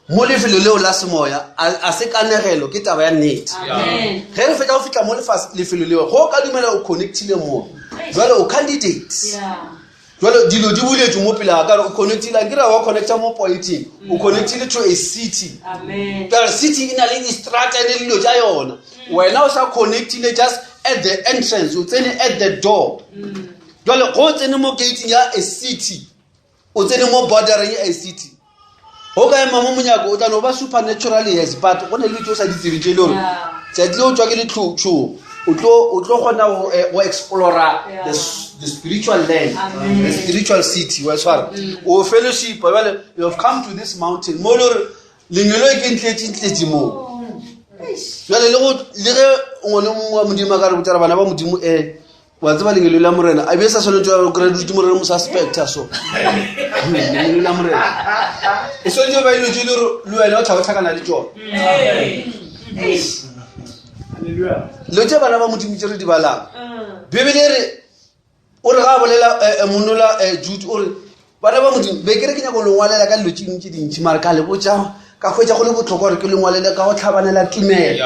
Mo lefelo leo la semoya a se kanegelo ke taba ya nnete. Ge re fetsa go fitlha mo lefelo leo go ka dumela o connectile mo jwale o candidate. Jwale dilo di buletswe mo pele ga ka re o connectile a kere wa connecta mo pointing o connectile to a city. Jwale city e na le distrata le dilo tša yona. Wena o sa connectile just at the entrance o tsene at the door. Jwale go tsene mo gating ya a city o tsene mo bordereng ya a city go ka ema mo monyako o tla no ba supernatural yes but go ne le tse o sa di tsebeng tse e le gore tsatsi le o tswa ke letlhotsho o tlo kgona go explora the spiritual land the spiritual city wa tshwara o fellowship jale you have come to this mountain mo le gore lengelo e ke ntletše ntletše moo jale le ge ngwane mongwe wa modimo a ka re botsa re bana ba modimo um wa tseba lengelo la morena a be sa tshwanetse wa kry dutse morena mo suspecta so lengelo la morena e tshwanetse ba dilo tse le gore le wena o tlhabo tlhakana le tsone dilo tse bana ba modimo tse re di balang bibele re o re ga a bolela monola jude o re bana ba modimo be ke re ke nyako lengwalela ka dilo tse dintsi dintsi mare ka le botsa ka hwetša go le botlhokwa gore ke lengwalele ka go tlhabanela tumelo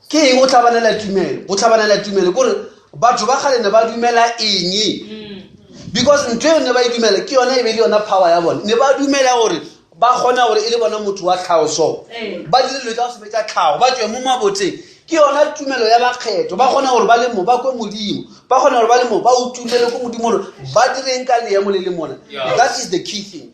Ke eng go tlhabanela tumelo? Go tlhabanela tumelo kore batho ba kgale ne ba dumela eng? Because ntho eo ne ba e dumela ke yona e be le yona power ya bone. Ne ba dumela gore ba kgona gore e le bona motho wa tlhago so ba dire dilo tsa go se be tsa tlhago ba tswe mo maboteng ke yona tumelo ya bakgetho ba kgona gore ba le mo ba kwe modimo ba kgona gore ba le mo ba utumele ko modimo gore ba direng ka leemo le le mona that is the key thing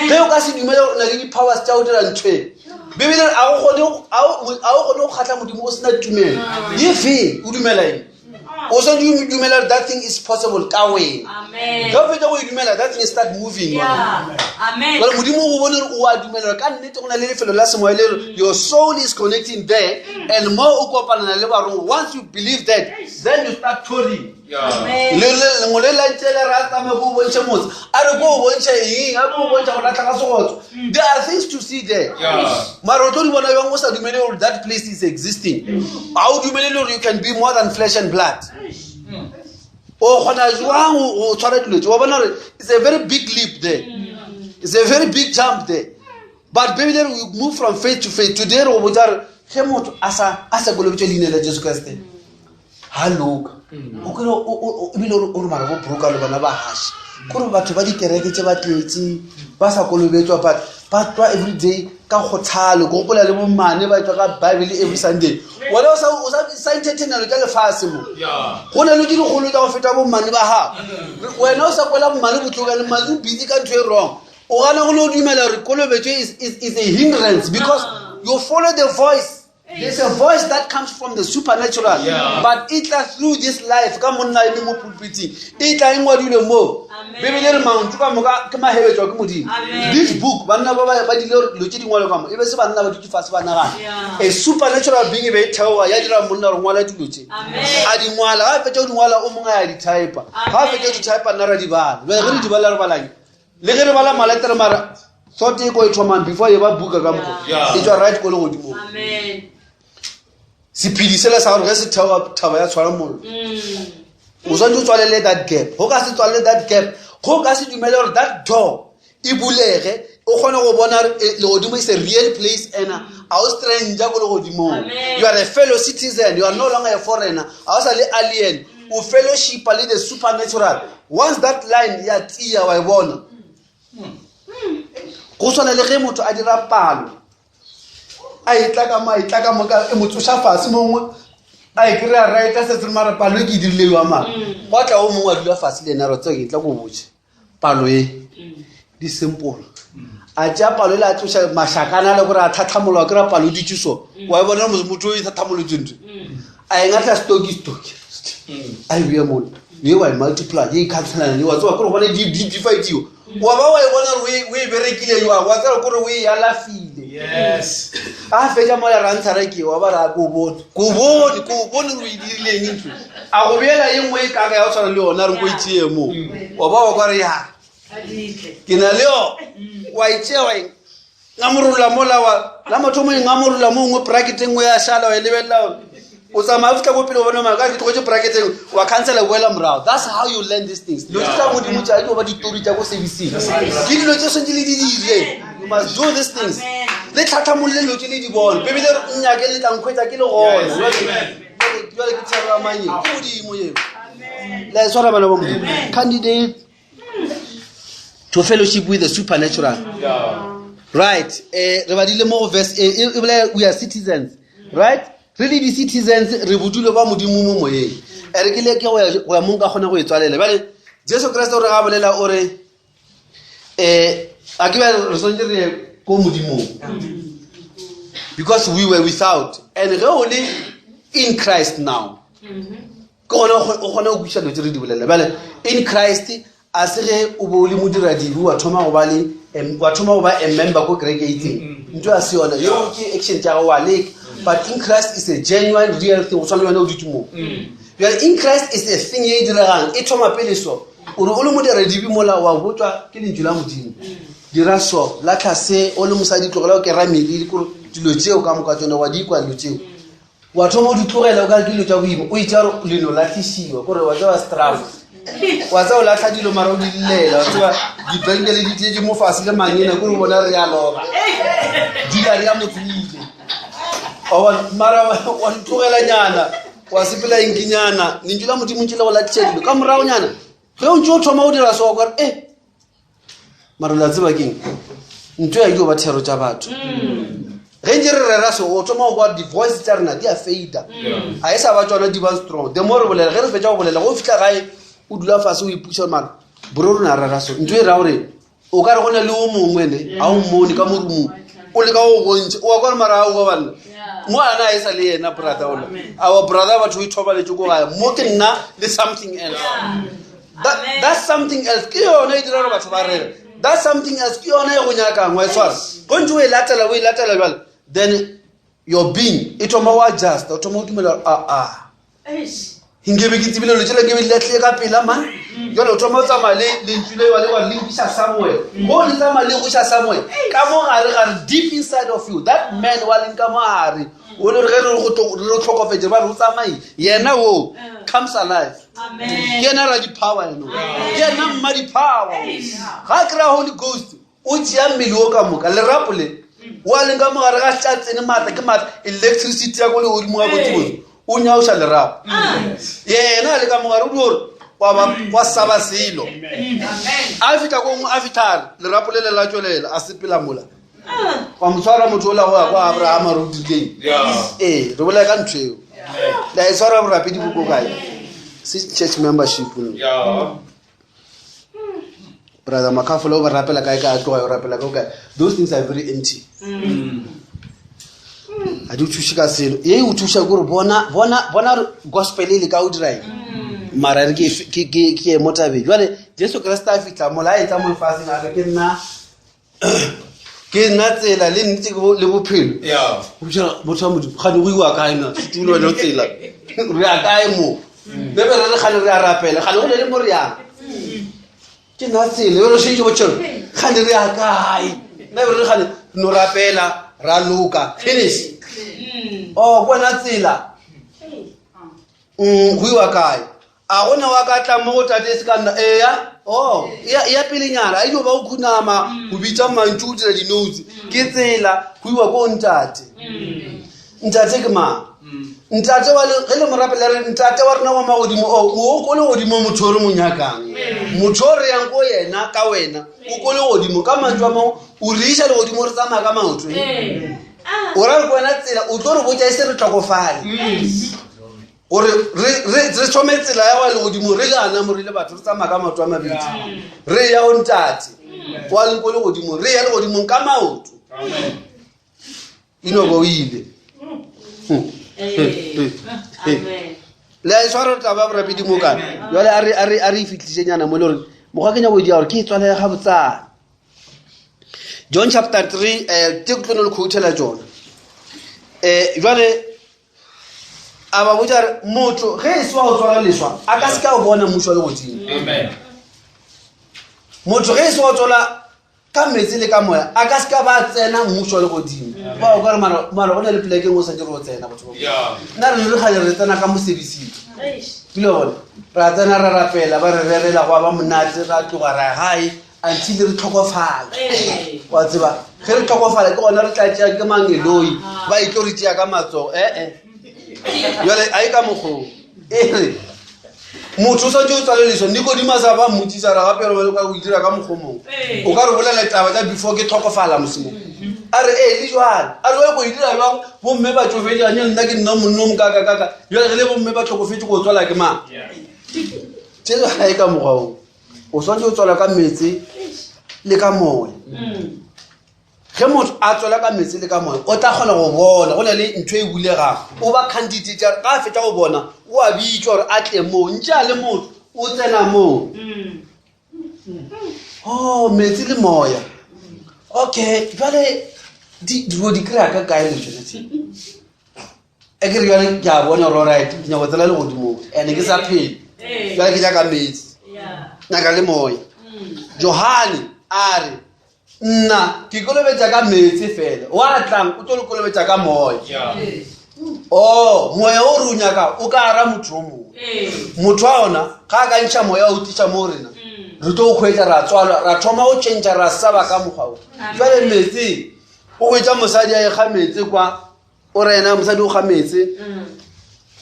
ge o ka se dumele gore o na le di-powers tša go dira ntho e bibele a o kgone go kgatlha modimo o sena tumelo e feng o dumela eng o swanetse o dumela gore that thing is possible ka wena ge o fetsa go e dumela that thing start moving jale modimo o go bone gore o a dumela gore ka nnete go na le lefelo la semoya le re your soul is connecting there and more o kopanana le barongwa once you believe that then you start touring lengwe le la ntse le ra tsamaya ko o bontšhe motse a re ko o bontšhe eng a ko o bontšha go latlha ga segotso there are things to see there mara o tlo di bona jang o sa dumele gore that place is existing ga o dumele le gore you can be more than flesh and blood o kgona jwang go tshwara dilo tse wa bona gore it's a very big leap there it's a very big jump there but bibele we move from faith to faith today re go botsa gore ge motho a sa kolobetše leina la jesu kriste ga loka o kry ebile o re mara bo broka le bona ba hashe kore batho ba dikereke tse ba tletse ba sa kolobetswa but ba tswa everyday ka kgothalo ke gopola le bomane ba tswa ka bible every sunday wena o sa entertainelo ka lefase mo go na le ke dikgolo tsa go feta bomane ba gago wena o sa kwela mmane botlhokane mmane o busy ka ntho e wrong o gana go le o dumela gore kolobetso is a hindrance because you follow the voice. There's a voice that comes from the supernatural, but e tla through this life ka monna e le mo pulpiting e tla e ngwadilwe mo bebele re maontso ka moka ke mahebetswa ke modimo this book banna ba ba dile gore dilo tse di ngwalwe ka mo e be se banna ba dutse fase ba nagana a supernatural being e be e theoga ya dira monna gore ngwala dilo tse a di ngwala ga a fetsa go di ngwala o mongwe a ya di typa ga a fetsa go di typa nna ra di bala bjale ge re di bala re balang le ge re bala maletere mara thought e ko e thomang before e ba buka ka mokgo e tswa right ko le godimong sephedi sela sa gore ge se theoga thaba ya tshwara mollo mm. o swanetse o tswalele that gap go ka se tswalele that gap go ka se dumele gore that door e bulege o kgone go bona eh, legodimo is a real place and a o stranger ko legodimong you are a fellow citizen you are no longer a foreigner a o sa le alien o fellowshipa le the supernatural once that line ya tia wa e bona go tshwana le ge motho a dira palo a e tla ka mo a e tla ka mo e mo tsoša fase mongwe a e kry-a right a setse mara palo e ke e dirile yo amara mm. gwa tla o mongwe a dula fase le ena re tseo ke tla ko botse palo e di simple a tšea palo ele a tloša mašakana le gore a thathamolwa ke ra palo ditše so wa e bona motho o e thathamolotse ntho a e ngatla stoki stoki a e bea mona ye wa e multiply ye e khatlhelana le wa tsewa kore gone di difightiwa wa ba wa e bona gore o e berekile jwang wa tseba kore o e alafile yes a fetša mola ra ntsha re ke wa ba ra ko bone ko bone ko bone re e dirileng ntlo a go beela ye nngwe e kaka ya go tshwana le yona re ko e tšee moo wa ba wa kwa re ya ke na le yo wa e tšea wa e ngamorola mola wa la mathomo e ngamorola mo nngwe bracket e nngwe ya šala wa e lebelela o tsamaya fitlha ko pele o bona mara ka ke tlogetse bracket e wa cancela boela morago that's how you learn these things dilo tse tsa godimo tša ke ba ditori tša ko servicing ke dilo tse swantse le di dire you must do these things le tlhatlhamolole dilo tse le di bone bebele nnyake le tlankgwetsa ke le gona jale ke thero ya manye ke modimo eo la e tshwara bana ba modimo candidate to fellowship with the supernatural right eh re badile mo go verse e e bolela we are citizens right re le di-citizens re bodulo ba modimo mo moyeng e re ke le ke go ya mong ka kgona go e tswalela bjale jesu kriste o re ga bolela o re um a ke ba re swantse re ye ko modimong because we were without and ge o le in christ now ke gona o kgona go kwešiša dilo tse re di bolelela bjale in christ a se ge o be o le modiradibe wa thoma go ba le wa thoma go ba a member ko kereke e itseng mm-hmm. ntho ya se yona yeo ke action tša gago wa leka but in christ is a genuine real thing go tshwana le yone o dutse moo mm. bjale in christ is a thing e e diregang e thoma pele so o re o le modiradibe mola wa botswa ke lentšu la modimo mm. dira so latlha se o le mosadi tlogela o kera meriri kore dilo tseo ka moka tsone wa di kwa dilo tseo wa thoma o di tlogela o ka re ke dilo tša boima o itša gore leno latlhisiwa kore wa tseba straf wa tseba o latlha dilo mara o di llela wa tseba dibenkele di tletse mo fase le mangena kore o bona re ya loba dila re ya motse o ile mara wa di tlogela nyana wa sepela enkenyana lentšu la modimo ntse le go latlhisa dilo ka moragonyana ge o ntse o thoma o dira so wa kore e mara la tseba keng ntho ya dio ba thero tša batho mm. ge ntse re rera so o thoma go kwa di-voice tša rena di a fada mm. ga e sa ba tsona di ba strong the more re bolela ge re fetsa go bolela go fitlha gae o dula fase o ipuša mara bro rena rera so ntho e ra gore o ka re go na le o mongwe ne ga o mmone ka morumong o leka go gontšha o wa kwa re mara a oa banna mo ana a e sa le yena brother ola our brother batho o ithobaletse ko gae mo ke nna le something else That, that's something else ke yone e dira gore batho ba rere that's something else ke yone e go nyakang wa e tshwara go ntse o e latela o e latela jale then your being e thoma o adjust o thoma o dumela a a nkebe ke tsebile lo tsela nkebe di latlhile ka pela man jale o thoma o tsamaya le lentšu le wa le wa le nkisa somewhere mo le tsamaya le go isa somewhere ka mo gare gare deep inside of you that man wa leng ka mo gare o le ge re go tlhokofetse ba re o tsamaye yena o comes alive ke yena ra di-power eno ke yena mma di-power ga a kry-a holy ghost o tšea mmele o ka moka lerapo le o a leng ka mogare ga tša tsene maatla ke maatla electricity ya ko legodimo ga botsebotse o nyaoša lerapo yena a le ka mogare o di gore wa saba selo a fitlha ko nngwe a fitlhare lerapo le le la tswelela a sepela mola wa mo tshwara motho o la go ya kwa abrahama re o dirileng ee re bolaya ka ntho eo la e tshwara borapedi bo ko kae se church membership no brother makhafola o ba rapela kae ka a tloga o rapela ka o kae those things are very empty mm. A di o thuše ka selo. Ye e o thuša ke gore bona bona bona gore gospel e le ka o dira eng. Mara re ke ke ke ke mo tabeng. Jwale Jesu Kriste a fihla mola a etla mo lefaseng a re ke nna ke nna tsela le nnete le bophelo. Yeah. Go bitša motho wa Modimo gane go iwa kae na setulo wena o tsela re ya kae mo be be re re gane re a rapela gane go ne le mo re yang ke nna tsela yo re šetše botšhelo gane re ya kae nna be re gane no rapela ra loka finish o ke wena tsela go iwa kae a go ne wa ka tla mo go tate se ka nna eya o ya pelenyana a ile ba o khunama go bitsa mantšu o dira di-notes ke tsela go iwa ko ntate ntate ke mang ntate wa ge le morapela re ntate wa rena wa magodimo o o ko le godimo motho o re mo nyakang motho o re yang ko yena ka wena o ko le godimo ka mantšu a mangwe o re iša legodimo re tsamaya ka maoto o ra re ko wena tsela o tlo re botsa e se re tlhokofale gore re thome tsela ya wa legodimo re le ana mo re le batho re tsamaya ka maoto a mabedi re ya o ntate wa leng ko legodimo re ya legodimong ka maoto inobo o ile le a e tshwara taba ya borapedi mo kana jale a re e fitlhisenyana mo le gore mokgwa ke nyako dia gore ke e tswalela ga botsana john chapter 3 um te ke tlo ne le khouthela tsona um jale a ba botsa re motho ge e se wa go tswala leswa a ka se ka o bona mmuso wa legodimo motho ge e se wa tswala ka metsi le ka moya a ka se ka ba tsena mmuso wa legodimo ba o kare mara go na le polekeng o santse re o tsena batho ba nna re re kgale re tsena ka mosebising pile gone ra tsena ra rapela ba re rerela go ba monate ra tloga ra gae until re tlhokofala wa tseba ge re tlhokofala ke gona re tla tšea ke mangeloi ba e tlo re tšea ka matsogo ee jale a e ka mokgong e re motho o swantse o tswaleleswa nikodima sa ba mmotsisa ra gape re ka o itira ka mokgwa mongwe o ka re bolela taba tsa before ke tlhokofala mosimong a re ee le jale a re wa ko e dira jang bomme ba tsofetse anye nna ke nna monno mokakakaka jale ge le bomme ba tlhokofetse ko tswala ke mang jesu ga e ka mokgwa o o swantse o tswala ka metsi le ka moya ge motho a tswela ka metsi le ka moya o tla kgona go bona go na le ntho e bulegang o ba candidate ga a fetsa go bona o a bitswa gore a tle moo ntse a le motho o tsena moo o oh, metsi le moya okay jale dilo di kry-a ka kae le tsone tse e ke re jale ke a bona gore right ke nyako tsela le godimong and ke sa phele jale ke nyaka metsi nyaka le moya johane a re nna ke kolobetša ka meetse fela wa tlang o tlo le kolobetša ka moya o oh, moya o re o nyaka o ka ara motho o mongwe motho wa ona ga a ka ntšha moya o tliša mo rena mm. re tlo o kgwetsa ra tswalwa ra thoma go change ra saba ka mokgwa o jale meetse o hwetša mosadi a ekga meetse kwa o re ena mosadi o ga meetse mm.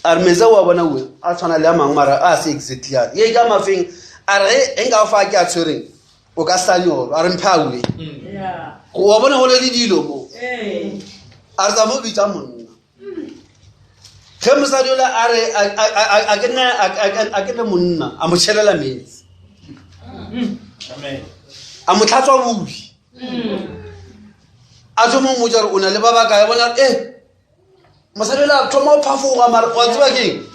a re meetse o a bona ue a tshwana le a mangwe mara a se exactly a ye ka mafeng a re ge nka fa ke a tshwereng o ka sa nyoro a re mphe a ue wa bona go le le dilo mo a re tsa mo bitsa monna ge mosadi ola a re a ke ne monna a mo tšhelela metsi a mo tlhatswa bobi a thoma o mmotsa gore o na le ba bakae bona e mosadi ola thoma o phafoga mara wa tseba keng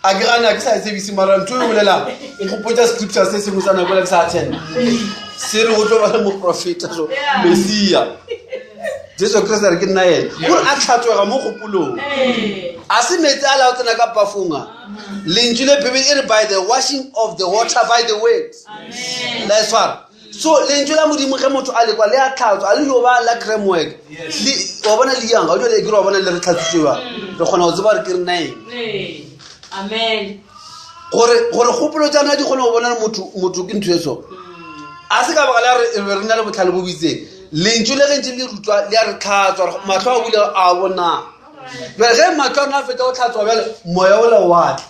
a ke gane a ke sa e tsebise mara ntho e bolelang o gopotsa scripture se sengwe sa nako le ke sa attend se re go tlo ba le moprofeta so messia jesu kriste re ke nna ena gore a tlhatswega mo kgopolong a se metsi a la o tsena ka pafonga lentšu le bibele e re by the washing of the water by the word la e tshwara so lentšu la modimo ge motho a lekwa le a tlhatswa a le yo ba la cramwork wa bona le yang ga o jale ke re wa bona le re tlhatswitse jang re kgona go tseba gore ke rena eng gore gore kgopolo tsa rena di kgone go bona motho motho ke ntho e so a se ka baka la re re na le botlhale bo bitseng lentšu le gentse le rutwa le a re tlhatswa matlho a bule a bona jale ge matlho a rena a fetsa go tlhatswa bjale moya ola wa tla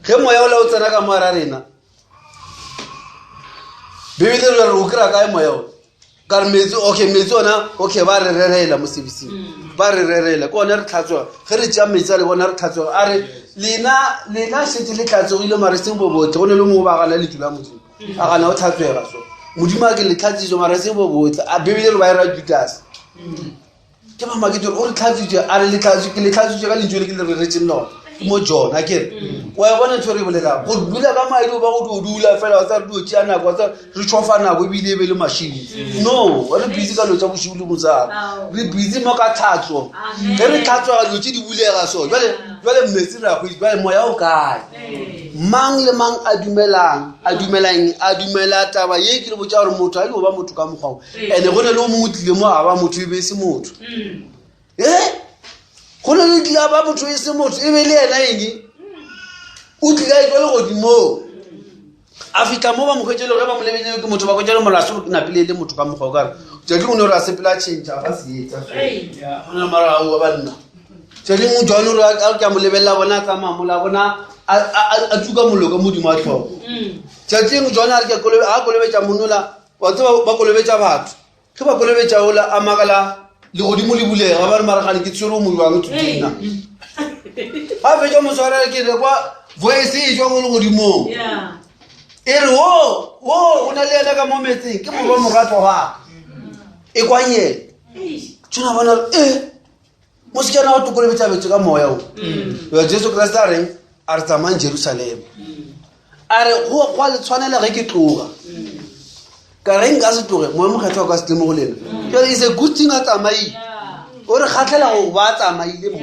ge moya ola o tsena ka moara rena bibele re re o kry-a kae moya o ka re metsi okay metsi ona okay ba re rerela mo servicing mm. ba re rerela ke one re tlhatswega ge re tšea metsi a le bona re tlhatswega a re lena lena šetse le tlhatswegile mare seng bo botle go ne le mongwe ba gana letu la modimo mm. a gana o tlhatswega so modimo a ke le tlhatsiso mare seng bo botle a bibele re ba e ra judas mm. Ke ba maketse gore o re tlhatswitše, a re le tlhatswi, ke le tlhatswitše ka lentšu le ke le reretseng lona. Ke mo John, a kere. Wa e bona ntho e re e bolelang. Go dula ka madi o ba go dio dula fela, wa tseba re dio tšea nako, wa tseba re tšhofa nako ebile e be le mašilo. No, re busy ka dilo tša bošego le mosegare. Re busy mo ka tlhatso. Ge re tlhatswega dilo tše di bulega so. Jwale, jwale metsi re a hwetša, jwale moya o kae? Mang le mang a dumelang, a dumela eng? A dumela taba ye ke le botša gore motho a ile go ba motho ka mokgwa wo. Ene go na le o mongwe o tlile mo a ba motho e be e se motho. E? Go na le o tlile a ba motho e se motho e be le yena eng? O tlile a etšwa legodimong. A fihla mo ba mo hwetše le ge ba mo lebelele ke motho ba hwetša le molato gore napile e le motho ka mokgwa o kare. Tšatši lengwe ne gore a sepela a change a ba seetša. Go na le mara ao ba banna. Tšatši lengwe John o re a ke a mo lebelela bona a tsamaya mola bona a tsuka mollo ka modimo a tlhogo. Tšatši lengwe John a re ke a kolobetša monola wa tseba ba kolobetša batho. Ge ba kolobetša ola a makala legodimo le bulega ba re mara gane ke tshwere o mojwang thutena. Ga fetša moswara ke re kwa voice e tšwa ko legodimong. E re wo wo o na le yena ka mo metseng ke morwa moratwa wa ka. E kwang yena. Tshwana bona re e mosekana wa tokolobetša betse ka moya o. Ya Jesu Kriste a reng a re tsamayang Jerusalema. A re go a le tshwanela ge ke tloga. Ka re nka se tloge moya mokgethwa o ka se tle mo go lena. Jwale is a good thing a tsamaile. O re kgatlhela go ba a tsamaile mo.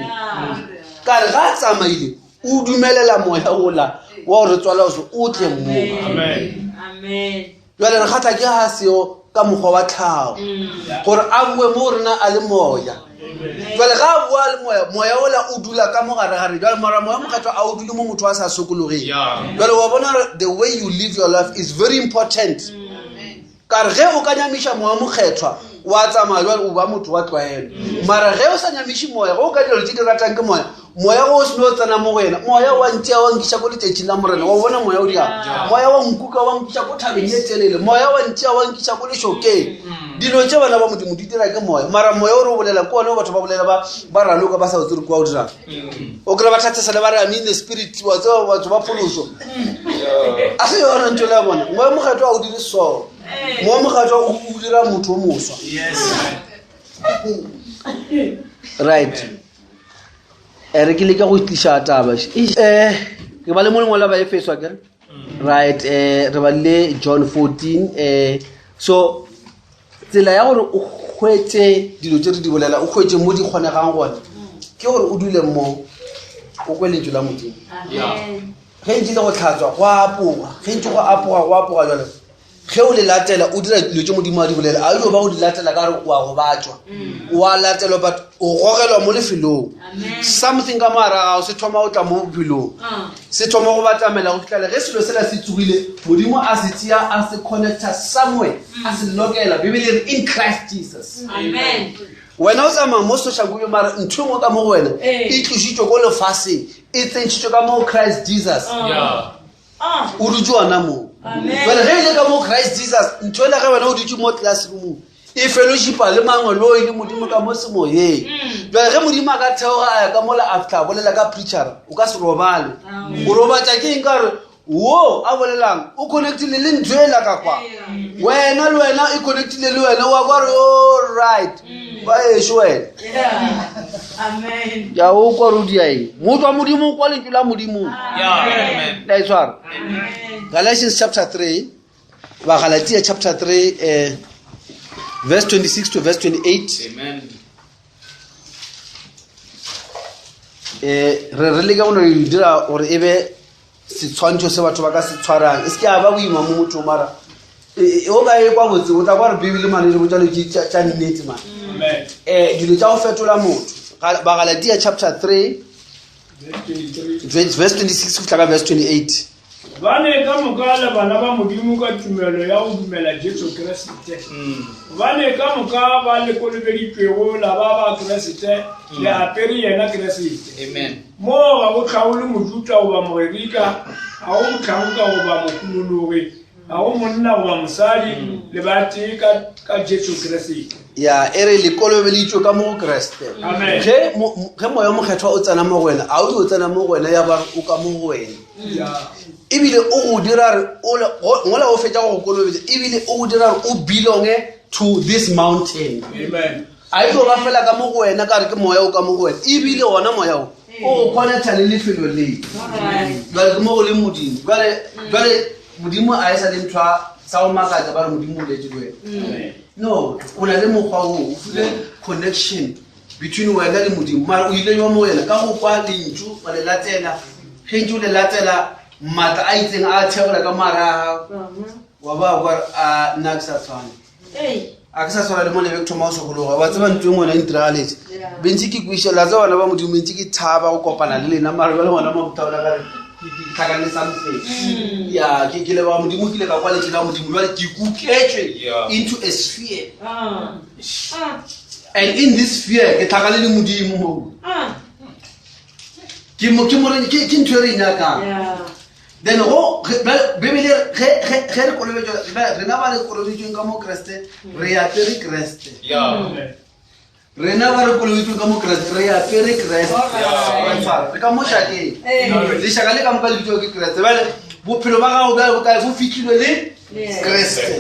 Ka re ga a tsamaile o dumelela moya ola wa go re tswala so o tle mo. Amen. Jwale re kgatlha ke ga seo ka mokgwa wa tlhago gore a boe mo rena a le moya. Jwale ga a boa le moya, moya ola o dula ka mo gare gare. Jwale mara moya mokgethwa a o dule mo motho a sa sokologeng. Jwale wa bona gore the way you live your life is very important. Ka re ge o ka nyamiša moya mokgethwa wa tsamaya jwale o ba motho wa tlwaelo. Mara ge o sa nyamiše moya, ge o ka dira dilo tse di ratang ke moya, moya o se no tsena mo go yena, moya wa ntšea wa nkiša ko letšatšing la Morena, wa bona moya o dirang, moya wa nkuka wa nkiša ko thabeng ye telele, moya wa ntšea wa nkiša ko lešokeng. Dilo tše bana ba Modimo di dira ke moya, mara moya o re o bolela ke one o batho ba bolela ba ba raloka ba sa o tsere kwa o dirang. O kry-a ba thathesela ba re I'm in the spirit, wa tseba batho ba pholoso. A se yona ntho le ya bona. Moya mokgethwa o dire so. Moya mokgethwa o dira motho o moswa. Right. Re ke leka go tliša taba. Ke ba le mo lengwalo la Baefeso akere? Right, re balile John 14 so tsela ya gore o hwetše dilo tše re di bolela, o hwetše mo di kgonegang gona, ke gore o dule mo o kwe lentšu la Modimo. Ge ntše le go tlhatswa go apoga, ge ntše go apoga go apoga jwale ge o le latela o dira dilo tše Modimo a di bolela, a yo ba go di latela ka gore o a gobatšwa, o a latelwa but o gogelwa mo lefelong. Something ka mo gare ga gago se thoma go tla mo bophelong, se thoma go batamela go fitlhela ge selo sela se tsogile, Modimo a se tšea a se connecta somewhere, a se lokela. Bibele e re in Christ Jesus. Amen. Wena o tsamaya mo soshanguve mara ntho e nngwe ka mo go wena e tlošitšwe ko lefaseng, e tsentšhitšwe ka mo Christ Jesus. O dutše ona moo. Jwale ge e le ka mo Christ Jesus, ntho ela ge wena o dutše mo classroomong e fellowshipa le mangweloi le Modimo ka mo semoyeng. Jwale ge Modimo a ka theoga a ya ka mola a fihla a bolela ka preachera, o ka se robale. O robatša ke eng? Ka gore wo a bolelang o connectile le ntho ela ka kwa. Wena le wena e connectile le wena, wa kwa re all right. Ba ešo wena. Amen. Ya o kwa re o dia eng? Motho wa Modimo o kwa lentšu la Modimo. Amen. La e tshwara. Galatians chapter 3, Bagalatia chapter 3, verse 26 to verse 28. Amen. Re re leka go no e dira gore e be setshwantšho se batho ba ka se tshwarang, e se ke ya ba boima mo mothong, mara o ka e kwa botse o tla kwa re Bibele mane re botša dilo tša nnete mane. Amen. Dilo tša go fetola motho. Bagalatia chapter 3 verse 26 go fihla ka verse 28. Gobane ka moka le bana ba Modimo ka tumelo ya go dumela Jesu Kriste. Gobane ka moka ba le kolobeditšwego la ba ba Kriste, le apere yena Kriste. Amen. Mo ga go hlaole Mojuda goba Mogerika, ga go mohlanka goba mohunologi, ga go monna goba mosadi, le ba tee ka Jesu Kriste. Ya, e re le kolobeditšwe ka mo go Kriste. Amen. Ge moya o mokgethwa o tsena mo go wena, a o dio tsena mo go wena ya ba o ka mo go wena. Ebile o go dira re o le, go, ngola o fetša go go kolobetša, ebile o go dira re o belonge to this mountain. Amen. A e tlo ba fela ka mo go wena ka re ke moya o ka mo go wena, ebile gona moya o o go connecta le lefelo le. Jwale ke mo go le Modimo. Jwale jwale Modimo a e sa le ntho sa go makatsa ba re Modimo o letse le wena. No, o na le mokgwa oo, o file connection between wena le Modimo. Mara o ile jwa mo wena ka go kwa lentšu wa le latela. Ge ntse o le latela maatla a itseng a theola ka mara a gago. Wa ba kwa re, a nna ke sa tshwane. A ke sa tshwana le mo lebe ke thoma go sokologa. Wa tseba ntho e ngwana e ntiragaletše. Bentse ke kweša, la tseba bana ba Modimo, bentse ke thaba go kopana le lena, mara jwale ngwana Mabuthaola ka re ke tlhakane something. Ya, ke leboga Modimo, ke ile ka kwa lentšu la Modimo, jwale ke kuketšwe into a sphere. And in this sphere, ke tlhakane le Modimo mo. Ke mo, ke mo, ke, ke ntho e re e nyakang. Then go, ge, bjale, Bibele e re, ge, ge, ge re kolobetšwa, bjale, rena ba re kolobetšweng ka mo Kriste, re apere Kriste. Rena ba re kolobetšweng ka mo Kriste, re apere Kriste. Re tshwara, re ka mo šakeng. Lešaka le ka moka le bitšwa ke Kriste. Bjale, bophelo ba gago bjale bo kae? Bo fihlilwe le Kriste.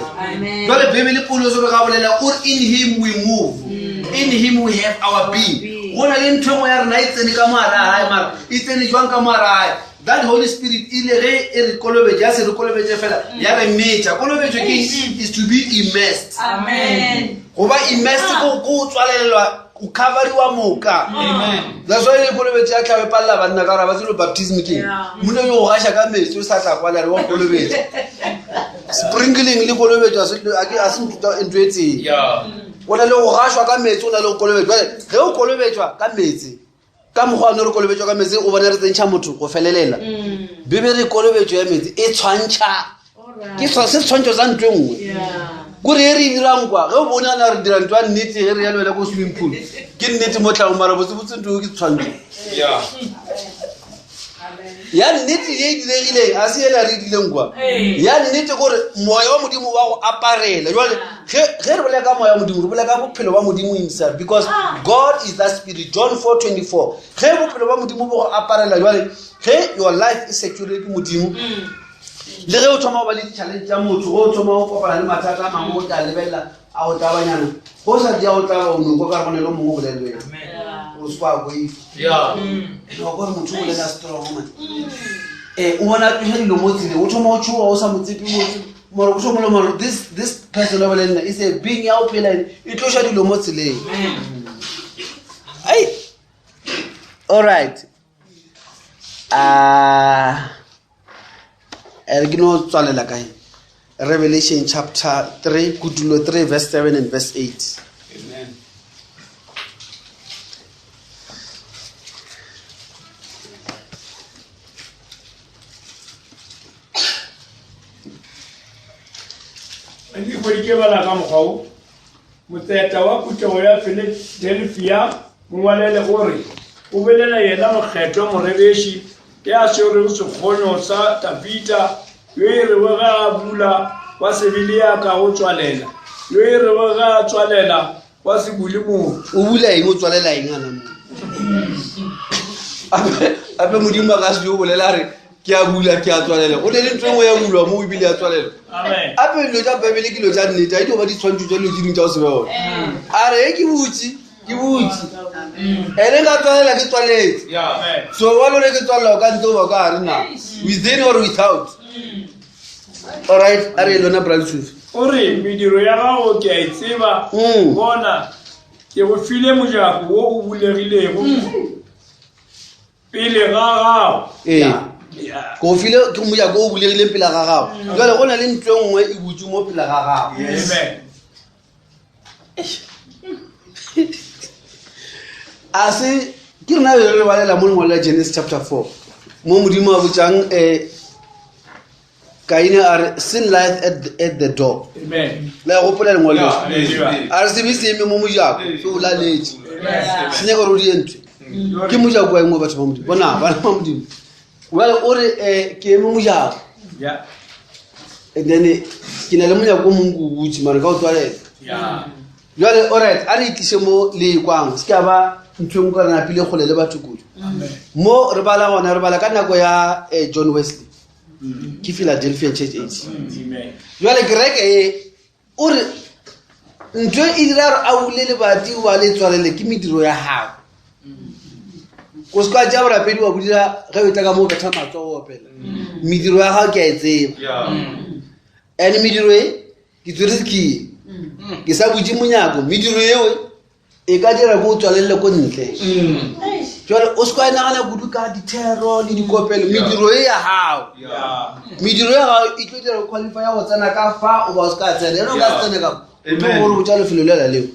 Jwale Bibele Paulus o re ga bolela, o re in him we move, in him we have our being. Go na le ntho e nngwe ya rena e tsene ka mo gare ga gae, mara e tsene jwang ka mo gare ga gae? That Holy Spirit e ile ge e re kolobetše, ya se re kolobetše fela, ya re metša. Kolobetšo ke eng? Is to be immersed. Amen. Go ba immersed ke go tswalelelwa, go coveriwa moka. Amen. That's why le kolobetše ya tlhago e palela banna ka gore ba tsebe baptism ke eng. Monna yo o gaša ka metsi o sa tla kwala re wa kolobetša. Sprinkling le kolobetšo a se a ke a se ntho e tee. O na le go gašwa ka metsi, o na le go kolobetšwa. Jwale ge o kolobetšwa ka metsi, ka mokgwa wa ne re kolobetšwa ka metsi, o bona re tsentšha motho go felelela. Bibele re kolobetšo ya metsi e tshwantšha, ke se tshwantšho sa ntho e nngwe. Kore e re e dirang kwa, ge o bone ana re dira ntho ya nnete, ge re ya le wena ko swimming pool, ke nnete mo tlhagong, mara botsebotse ntho eo ke tshwantšho. Ya nnete ye e diregileng, a se ela re e dileng kwa. Ya nnete kore moya wa Modimo wa go aparela. Jwale, ge re bolela ka moya wa Modimo, re bolela ka bophelo ba Modimo himself, because God is that spirit. John 4:24. Ge bophelo ba Modimo bo go aparela, jwale, ge your life is secured ke Modimo, le ge o thoma go ba le di-challenge tša motho, ge o thoma go kopana le mathata a mangwe, o tla lebelela a go tlabanyana, go sa dia go tlaba, o no kwa ka re go ne le o mongwe o bolele le wena. O se kwa boifa. And wa kwa gore motho o bolela strong, man. O bona a tloša dilo mo tseleng, o thoma o tšhoga, o sa mo tshepe, o tshepe. Mara o thoma o lemoga gore this person o bolele le nna, is a being ya go phela ene, e tloša dilo mo tseleng. Ai. All right. Re ke no tswalela kae? Revelation chapter 3, Kutulo 3, verse 7 and verse 8. Amen. Ke hweditše bala ka mokgwa wo. Motseta wa phuthego ya Filadelfia mo ngwalele o re, O bolela yena mokgethwa morebeši, ya swerego sekgonyo sa Dafida, yo e rego ge a bula wa se be le ya kago tswalela, yo e rego ge a tswalela wa se bule motho. O bula eng, o tswalela eng ana mo? Ape Modimo a ka se yo bolela a re, ke a bula, ke a tswalela. Go ne le ntho e nngwe ya bulwa mo ebile ya tswalelwa. Amen. Ape dilo tša Bibele ke dilo tša nnete, a di tlo ba ditshwantšho tša dilo tše dingwe tša go se be gona. A re, he ke butše, ke butše. Ene nka tswalela, ke tswaletse. Amen. So wa lore ke tswalela o ka ntle goba ka gare na? Within or without? All right, a re lona Brother Yusuf. O re, mediro ya gago ke a e tseba, bona, ke go file mojako wo o bulegilego pele ga gago. Ee. Ke go file ke mojako o bulegileng pele ga gago. Jwale go na le ntlo e nngwe e butse mo pele ga gago. Amen. A se ke rena re re balela mo lengwalo la Genesis chapter 4 mo Modimo a botšang Kaine a re sin lieth at the door. Amen. La gopola lengwalo le. Yeah. A re sebe se eme mo mojako, se o laletše. Amen. Se nyaka gore o die ntho. Ke mojako wa engwe batho ba Modimo. Bona bana ba Modimo. Jwale o re ke eme mojako. Yeah. And then ke na le monyako o mongwe ke o butse mara ka o tswalela. Yeah. Jwale all right, a re itliše mo le ekwang, se ka ba ntho e nngwe ka re napile kgole le batho kudu. Mo re bala gona, re bala ka nako ya John Wesley. Ke Philadelphia Church Age. Amen. Jwale kereke e o re Ntho e dira gore a bule lebati wa le tswalele ke mediro ya gago. Ko se ka tša borapedi wa bodira ge o tla ka mo betha matsogo opela. Mediro ya gago ke a e tseba. And mediro e ke tswere ke e. Ke sa butše monyako. Mediro eo e ka dira ko o tswalelele ko ntle. Jale o se ka nagana kudu ka dithero le dikopelo. Mediro e ya gago. Mediro ya gago e tlo dira go qualify go tsena ka fa o ba o se ka tsena. Ene o ka se tsene ka o tlo gore o tša lefelo lela leo.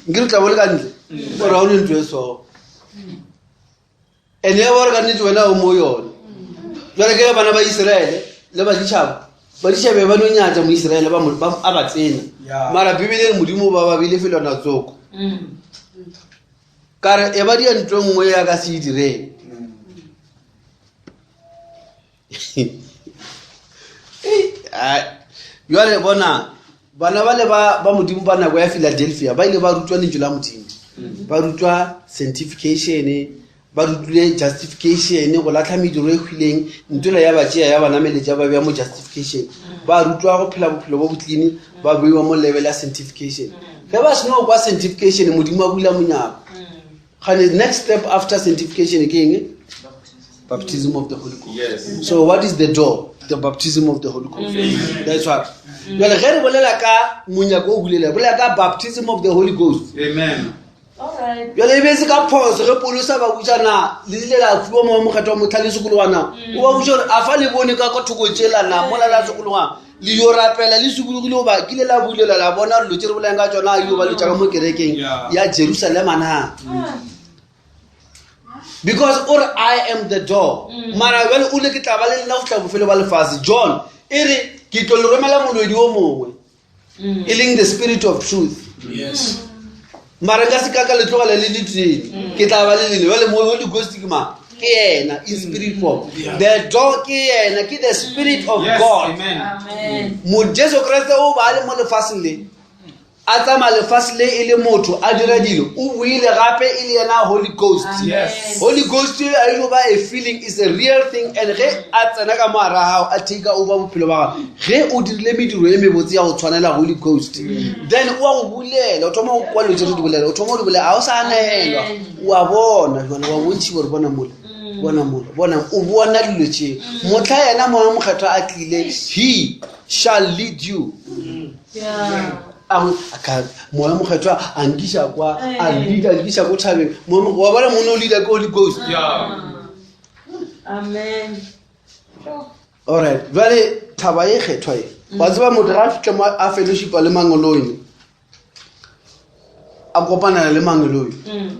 Nke re tla bo le ka ntle. O re ga o ne ntho e so. Ene ya gore ka nnete wena o mo yone. Jwale ke bana ba Israele le baditšhaba. Baditšhaba ba no nyatša mo Israele ba a ba tsena. Mara Bibele e re Modimo ba ba beile felwana tsoko. Ka re e ba dia ntho e nngwe ya ka se e direng. Jwale bona bana ba le ba Modimo ba nako ya Philadelphia ba ile ba rutwa lentšu la Modimo. Ba rutwa sanctification, ba rutile justification, go latlha mediro e hwileng, ntwela ya ba tšea ya ba nameletša ba bea mo justification. Ba rutwa go phela bophelo bo bo clean, ba beiwa mo level ya sanctification. Ge ba seno go kwa sanctification, Modimo a bula monyako. Gane next step after sanctification ke eng? Baptism of the Holy Ghost. Yes. So what is the door? The baptism of the Holy Ghost. That's what. Jwale ge re bolela ka monyako o bulela, bolela ka baptism of the Holy Ghost. Amen. All right. Jwale e be se ka phoso ge Paulus a ba botša na le ile la fiwa Moya o Mokgethwa mohla le sokologa na? O ba botša gore a fa le bone ka kwa thoko tšela na mola la sokologa le yo rapela le sokologile goba kile la bulela la bona dilo tše re bolelang ka tšona a yo ba letša ka mo kerekeng ya Jerusalema na? Because o re I am the door. Mara jwale o le ke tla ba le lena go fihla bofelo ba lefase. John e re ke tlo le romela molwedi o mongwe. E leng the spirit of truth. Yes. Mara nka se ka ka le tlogela le le tee. Ke tla ba le lena. Jwale mo Holy Ghost ke mang? Ke yena in spirit form. The door ke yena, ke the spirit of Yes, God. Amen. Amen. Mo Jesu Kriste o ba le mo lefatsheng le. A tsamaya lefatshe le e le motho a dira dilo, o buile gape e le yena Holy Ghost. Yes. Holy Ghost e a ile ba a feeling is a real thing, and ge a tsena ka mo hara gago a take over bophelo ba gago, ge o dirile mediro e mebotse ya go tshwanela Holy Ghost, then o a go bulela, o thoma go kwa dilo tse re di bolela, o thoma go di bolela, ga o sa neelwa, o a bona jwale, wa bontšhiwa gore bona mola, bona mola, bona, o bona dilo tše. Mohla yena Moya o Mokgethwa a tlile, he shall lead you. Yeah. A ka Moya Mokgethwa a nkiša kwa, a lead, a nkiša ko thabeng. Moya Mokgethwa, wa bona monna o leader ke Holy Ghost. Yeah. Amen. All right. Jwale thaba e kgethwa e. Wa tseba motho ga a fihla mo a fellowshipa le mangeloi, a kopanela le mangeloi.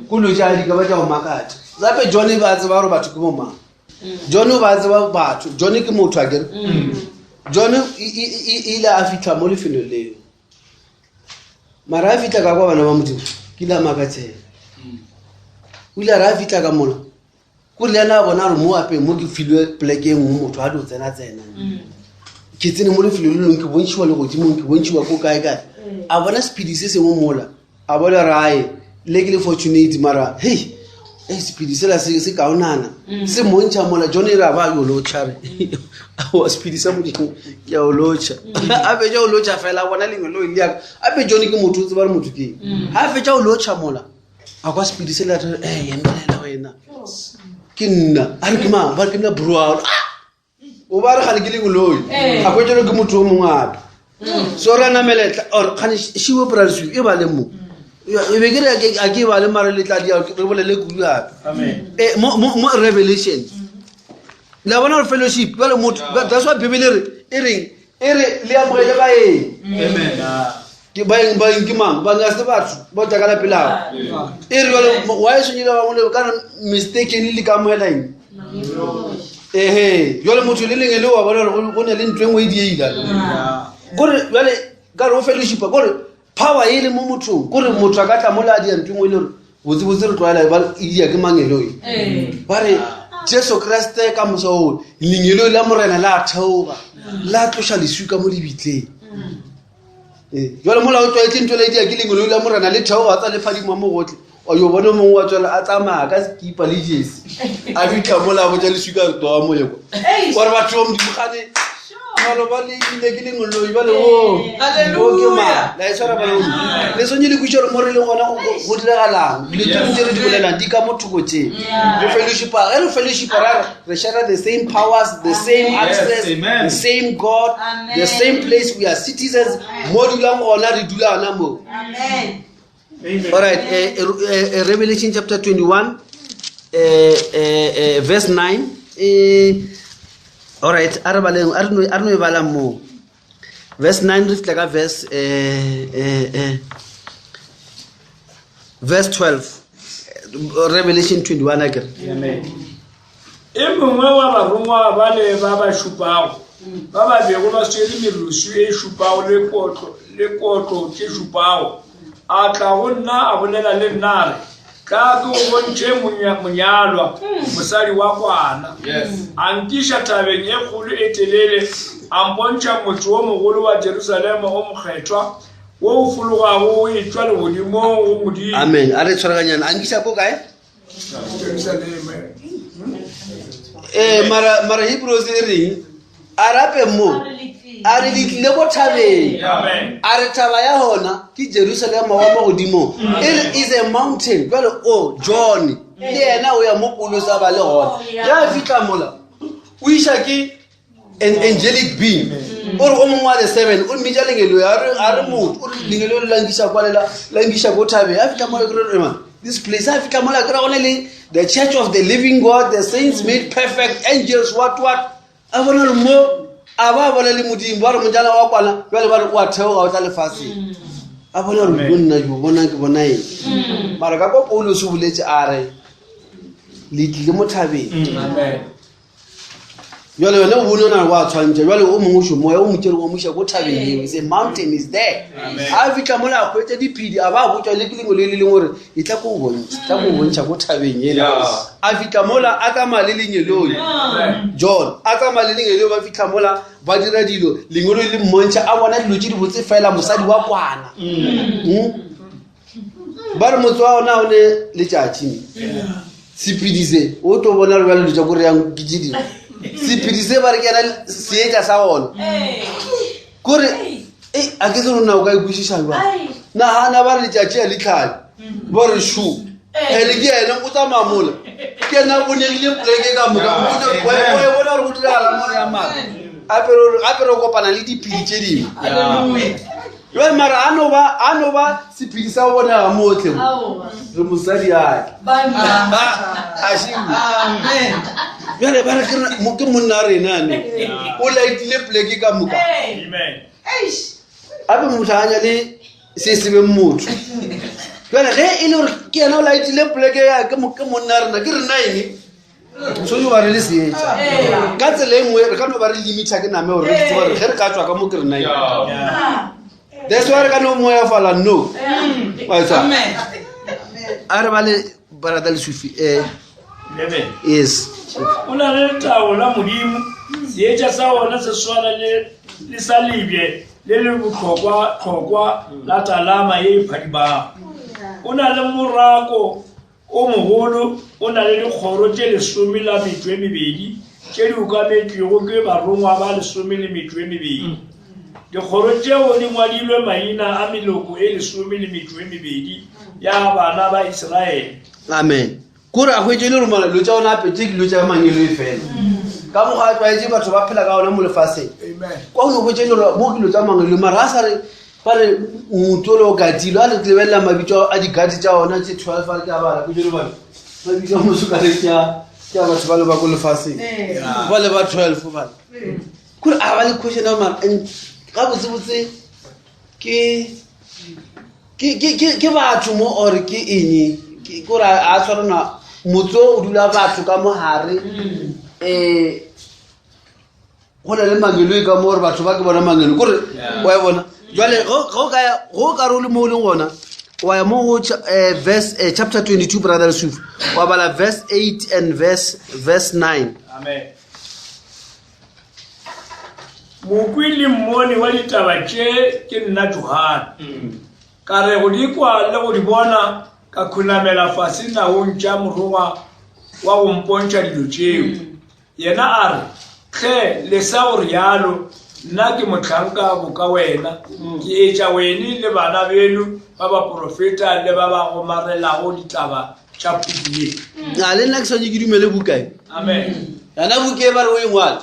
Ko dilo tša di ka ba tša go makatša. Gape John ba tseba gore batho ke bo mang. John o ba tseba batho. John ke motho akere. John e ile a fihla mo lefelong leo. Mara a fihla ka kwa bana ba Modimo, ke ile a makatsela. O ile a re a fihla ka mola, ko le yena a bona gore mo apeng mo ke filwe poleke e nngwe motho a di o tsena-tsena. Ke tsene mo lefelong le lengwe, ke bontšhiwa legodimong, ke bontšhiwa ko kae-kae. A bona sephedi se sengwe mola, a bona gore ae, le ke le fortunate, mara hei, hei, sephedi sela se kaonana. Se montšha mola, John e re a ba yo lotšha re. Aowa, sephedi sa Modimo, ke a o lotšha. A fetša o lotšha fela, a bona lengeloi le yaka. A fe John ke motho, o tseba gore motho ke eng. Ha a fetša o lotšha mola, a kwa sephedi sela, a re, eh, emelela wena. Ke nna. A re ke mang? Ba re ke nna bro wa gago. Ah! O ba re gane ke lengeloi. A kwetšelwe ke motho o mongwe gape. So re a nameletla, or gane šiwe bralswi e ba le mo. E be ke re a ke ba le mare le tla dia re bolele kudu gape. Amen. Mo Revelation. Le a bona gore fellowship, jwale motho, that's why Bibele e re, e reng? E re le amogele baeng. Amen. Ke baeng, baeng ke mang? Baeng ga se batho ba tla ka lapeng la gago. E re jwale, why e swanetše ba bangwe ka mistakenly le ka amogela eng? Ehe, jwale motho le lengwe le wa bona gore go ne le ntho e nngwe e dieila. Kore jwale ka re o fellowshipa, kore power e le mo mothong, kore motho a ka tla mola a dia ntho e nngwe e le gore botsebotse re tlwaela ba e dia ke mangeloi. Ba re Jesu Kriste ka mosa oo, lengeloi la Morena la theoga, la tloša leswika mo lebitleng. Jwale mola o tlwaetse ntho e le dia ke lengeloi la Morena le theoga tsa lefadimo mo gotlhe. O yo bona mongwe wa tswela a tsamaya ka sekipa le jesi. A fitlha mola a botša leswika re toa moye kwa. Gore batho ba Modimo gane Maloba le ile ke lengoloi bale o o ke ma la e tshwara bale le swantse le kweša gore mo re leng gona go diragalang dilo tse dingwe tse re di bolelang di ka mo thoko tse re fellowshipa ge re fellowshipa ra re re share the same powers the same access the same god the same place we are citizens mo dulang gona re dula gona mo All right Revelation chapter 21 verse 9 all right a re baleng a re no e balang moo verse 9 re fitla ka verse verse 12 Revelation 21 a kere E mongwe wa barongwa bale ba ba šupago, ba ba bego ba swere meruswi e šupago le kotlo, le kotlo tše šupago, a tla go nna a bolela le nna a re, Tla ke go bontšhe monyalwa, mosadi wa Kwana. A nkiša thabeng e kgolo e telele, a mpontšha motse wo mogolo wa Jerusalema o mokgethwa, wo o fologago o etšwa legodimong go Modimo. Amen. A re tshwaraganyana. A nkiša ko kae? Ee, mara mara Hebrews e reng? A rape mo. A re le tlile ko thabeng. A re thaba ya gona ke Jerusalema wa magodimong. It is a mountain. Jwale o John le yena o ya mo Paulus a ba le gona. Ge a fihla mola o iša ke an angelic being o re o mongwe wa the seven o mmitša lengeloi a re motho o re lengeloi le lankiša kwa lela lankiša ko thabeng a fitlha mola kere ema this place a fitlha mola kere gone le the church of the living god the saints made perfect angels what what a bona re mo a ba bona le modimo ba re mojana wa kwana jale ba re o a theoga o tla lefatsheng a bona re jo nna jo bonang ke bona eng mara ka kwa paulos o boletse a re le tlile mo thabeng jale yone o bone o na wa tshwantšha jale o mongwe o moya o motsere wa moša ko thabeng eo is a mountain is there a fitlha mola a kgwetsa diphedi a ba a botswa le ke lengwe le le lengwe gore e tla ko o bontšha tla ko o bontšha ko thabeng ela a fitlha mola a tsamaya le lengeloi john a tsamaya le lengeloi ba fitlha mola ba dira dilo lengeloi le mmontšha a bona dilo tse di botse fela mosadi wa kwana mm. Ba re motse wa ona o ne letšatši sephedi se o tlo bona re bjale dilo tša kore yang ke tše dingwe sephedi se ba re ke yena seetša sa gona kore e a ke se rona o ka ikwešiša jang nagana ba re letšatši a letlhale ba re shu ene ke ene o tsamaya mola ke ena o negile poleke ka moka o e bona gore go diragala mo re ya mara gape re kopana le diphedi tše dingwe Jwale mara a no ba a no ba sephedi sa go bonega motlhe mo. Re mosadi ake. A shi. Amen. Jwale ba re ke re- mo- ke monna wa rena ne. O laetile pleke ka moka. Amen. Ape motlhaganya le se se beng motho. Jwale ge e le gore ke yena o laetile pleke ya ke mo- ke monna wa rena ke rena eng? So ba re le seetša. Ka tsela e nngwe re ka no ba re limita ke name gore re tsebe gore ge re ka tswa ka mo ke rena eng. That's why re ka no moyafala no. Wa e tshwara? Amen. A re ba le brother Lesufi eh Amen. yes. O na le letago la Modimo, seetša sa ona se swana le le sa lebje le le bohlokwa-hlokwa la talama ye e phadimago. O na le morako O mogolo o na le dikgoro tše lesome la metšo e mebedi tše di ukametšwego ke barongwa ba lesome le metšo e mebedi. Dikgoro tšeo di ngwadilwe maina a meloko e lesome le metšo e mebedi ya bana ba Isiraele. Amen. Kore a hwetše le gore mara dilo tša ona ape tše ke dilo tša mangelo e fela. Ka mokgwa a tlwaetše batho ba phela ka ona mo lefaseng. Kwa o no hwetše le gore mo ke dilo tša mangelo mara a sa re Ba re motho ole o gadilwe a re lebelela mabitso a digadi tša ona tše 12 a re ke a bala ko jalo bana mabitso a mosokare ke a ke a batho ba le ba ko lefaseng ba le ba 12 bana kore a ba le question ya mara and ga botsebotse ke ke ke ke ke batho mo or ke eng Ke- kore a tshwarana motse o dula batho ka mogare um go na le mangeloi ka mo gore batho ba ke bona mangeloi kore wa e bona jale go ka re o le mo o leng gona wa ya mo go eh, verse eh, chapter 22 brother Yusuf wa bala verse 8 and verse verse 9 amen mokwi le mmoni wa ditaba tše ke nna johane mm. ka re go di kwa le go di bona ka khunamela fase naong tša morongwa wa go mpontšha dilo tšeo mm. Yena a re, Hle, lesa go realo. Nna ke mohlanka boka wena, ke etša wene le bana beno ba baporofeta le ba ba gomarelago ditaba tša puku ye. A le nna ke swanetše ke dumele buka e? Amen. Yona buka e ba re o e ngwale,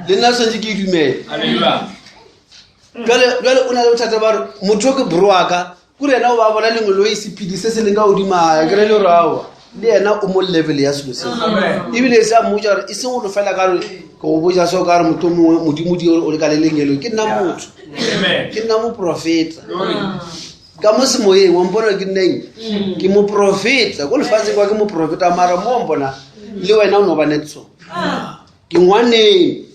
le nna ke swanetše ke e dumele. Haleluya. Jale, jale o na le bothata ba gore motho o ke bro wa ka, kore yena o ba bona lengwe sephedi se se leng ka godimo ga ke re le gore aowa le yena o mo level ya selo seo. Ebile se a mmotsa gore e seng gore fela ka re ke go botsa seo ka re motho mongwe modimo di o le ka le lengelo, ke nna motho, ke nna moprofeta ka mo semoyeng, wa mpona ke nneng ke moprofeta ko lefatsheng kwa, ke moprofeta mara mo wa mpona le wena o no ba netso ke ngwaneng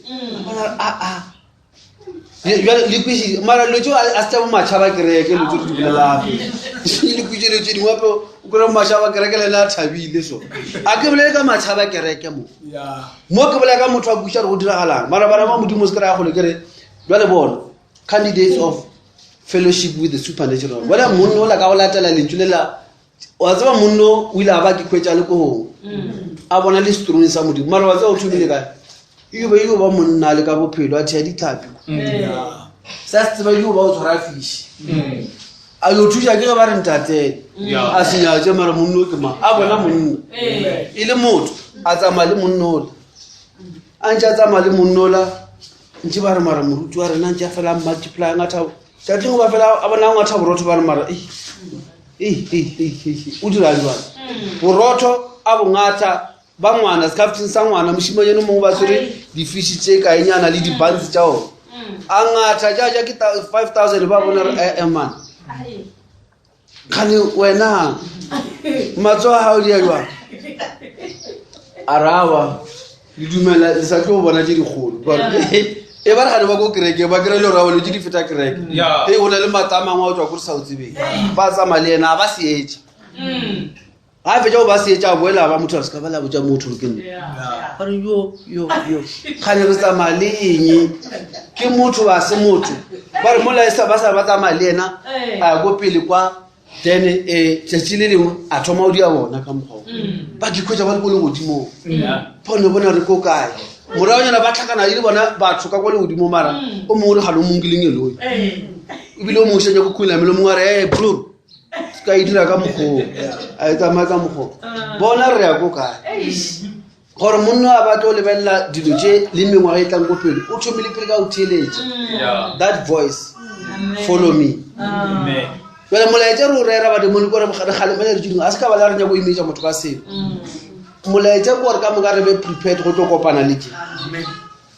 bona a jale le kwešitše mara dilo tšeo a se tša bomatšhaba kereke, dilo tse re di bolelago le kwešitše dilo tše dingwe gape o kry matšhaba kereke le ena a thabile. So a ke bolele ka matšhaba kereke mo mo ke bolela ka motho a kweša gore go diragalang. Mara bana ba Modimo, se ke raya gole ke re jale bona candidates of fellowship with the supernatural, bona monno ola ka go latela lentšu le la wa tseba monno o ile a ba ke khwetša le kong a bona le setrone sa Modimo. Mara wa tseba o thomile kae? Eo be yo ba monna le ka bophelo a thea ditlhapi sa se tseba, yo ba o tshwara fishi a yo thuša ke ge ba re ntatele a senyatše. Mara monno ke mang a bona monna e le motho a tsamaya le monnola a ntse a tsamaya le monnola ntse ba re mara moruti wa rena ntse a fela multiply ngatha tšatšing ba fela a bona ngwatha borotho, ba re mara o dira jwang borotho a bongata ba ngwana secafteng sa ngwana mošimanyane mongwe ba tshwere difishi tše kaenyana le dibantsi tša ona a ngata ja ja ke 5000 ba bona re ee man kgane wena matsogo a gago di ya jwang? A rawa le dumela le sa tlo go bona tše dikgolo e ba re gane ba ko kereke ba kry le gore ba tse di feta kereke e go na le matla a mangwe a o tswa ko re sa o tsebeng. Ba tsamaya le ena a ba seetša, ga a fetša go ba seetša a boela ba motho a se ka ba la botša motho gore ke nna ba re yo yo yo kgane re tsamaya le eng, ke motho ba se motho. Ba re mola e sa ba sa ba tsamaya le ena a ya ko pele kwa, then tšatši le lengwe a thoma o dia bona ka mokgwa o ba ke khwetša ba le ko legodimong bone bona re ko kae. Moragonyana ba tlhakana e le bona batho ka kwa legodimo, mara o mongwe re gale o mongwe ke lengeloi ebile o mongwe šanya ko khunamele, o mongwe a re e bror se ka e dira ka mokgoo a e tsamaya ka mokgoo bona re ya ko kae. Gore monna a batla o lebelela dilo tše le mengwaga e tlang ko pele, o thomile pele ka go theeletša that voice, follow me. Jale molaetša re o rera bademone kore re kgalemela dilo tše dingwe, a se ka ba la re nyako imetša motho ka selo. Molaetša ke gore ka moka re be prepared go tlo kopana le tše,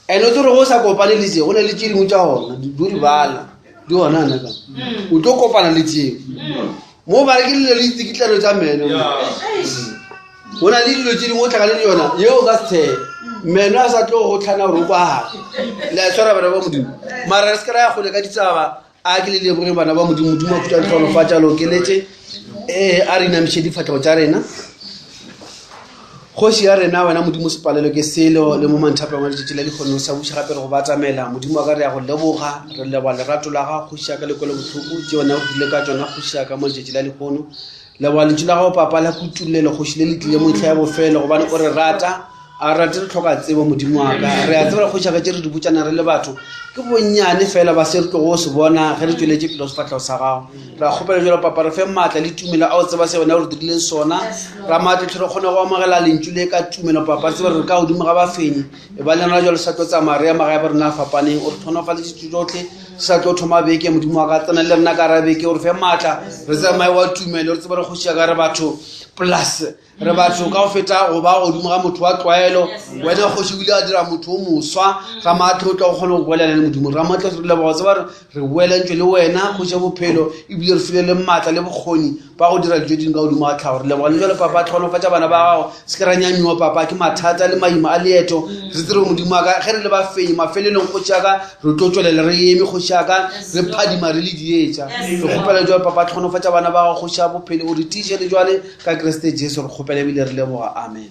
and o tsere go sa kopane le tše go na le tše dingwe tša gona di di bala di gona ana ka o tlo kopana le tseo mo ba re ke dilo le itse ke tlelo tša meno. Go na le dilo tše dingwe o tlhakane le yona yeo ka sethee meno a sa tlo go tlhana gore o kwagale le a tshwara bana ba Modimo. Mara re se ke ra ya kgole ka ditaba. A ke le lebogeng bana ba Modimo. Modimo a khutša letlhonofatša le okeletse. Ee, a re inamiše difatlhego tša rena. Kgoši ya rena, wena Modimo sepalelo ke selo le mo manthapeng wa letšatši la dikgonong sa buša gape re go batamela. Modimo wa ka, re ya go leboga, re leboga lerato la gago kgoši ya ka le kwele bohloko tše wena o rile ka tšona kgoši ya ka mo letšatši la lekgono. Leboga lentšu la gago papa la kutulelo kgoši le le tlile motlha ya bofelo gobane o re rata a rate re tlhoka tsebo. Modimo wa ka, re a tseba kgoši ya ka tše re di botšana re le batho ke bonnyane fela ba se re tlogo se bona ge re tsweletše pele go sefatlhego sa gago. Re a kgopela jalo papa, re fe maatla le tumelo a o tseba se wena o re dirileng sona ramaatla tlhe re kgone go amogela lentšu le ka tumelo papa, re tsebe re ka godimo ga bafenyi. E ba le rena jalo sa tlo tsamaya re ya magae ba rena a fapaneng, o re tlhonofaletše tsotlhe sa tlo thoma beke. Modimo wa ka, tsena le rena ka ra beke, o re fe maatla re tsamaye wa tumelo, re tsebe re kgoši ya ka re batho plus re batho ka go feta go ba godimo ga motho wa tlwaelo. Wena kgoši o ile a dira motho o moswa ramaatla o tla go kgona go boelana le Modimo ramaatla. Re leboga tseba re boelantšwe le wena kgoši ya bophelo, ebile re file le maatla le bokgoni ba go dira dijo dingwe ka godimo ga tlhago. Re leboga le jale papa, tlhonofatša bana ba gago, se ke ra nyamiwa papa ke mathata le maima a leeto. Re tsere Modimo wa ka ge re le bafenyi mafelelong kgoši ya ka, re tlo tswelela re eme kgoši ya ka re phadima re le dietša. Re kgopela jale papa, tlhonofatša bana ba gago kgoši ya bophelo, o re tiiše le jale ka Kriste Jesu re kgopela ebile re leboga, amen.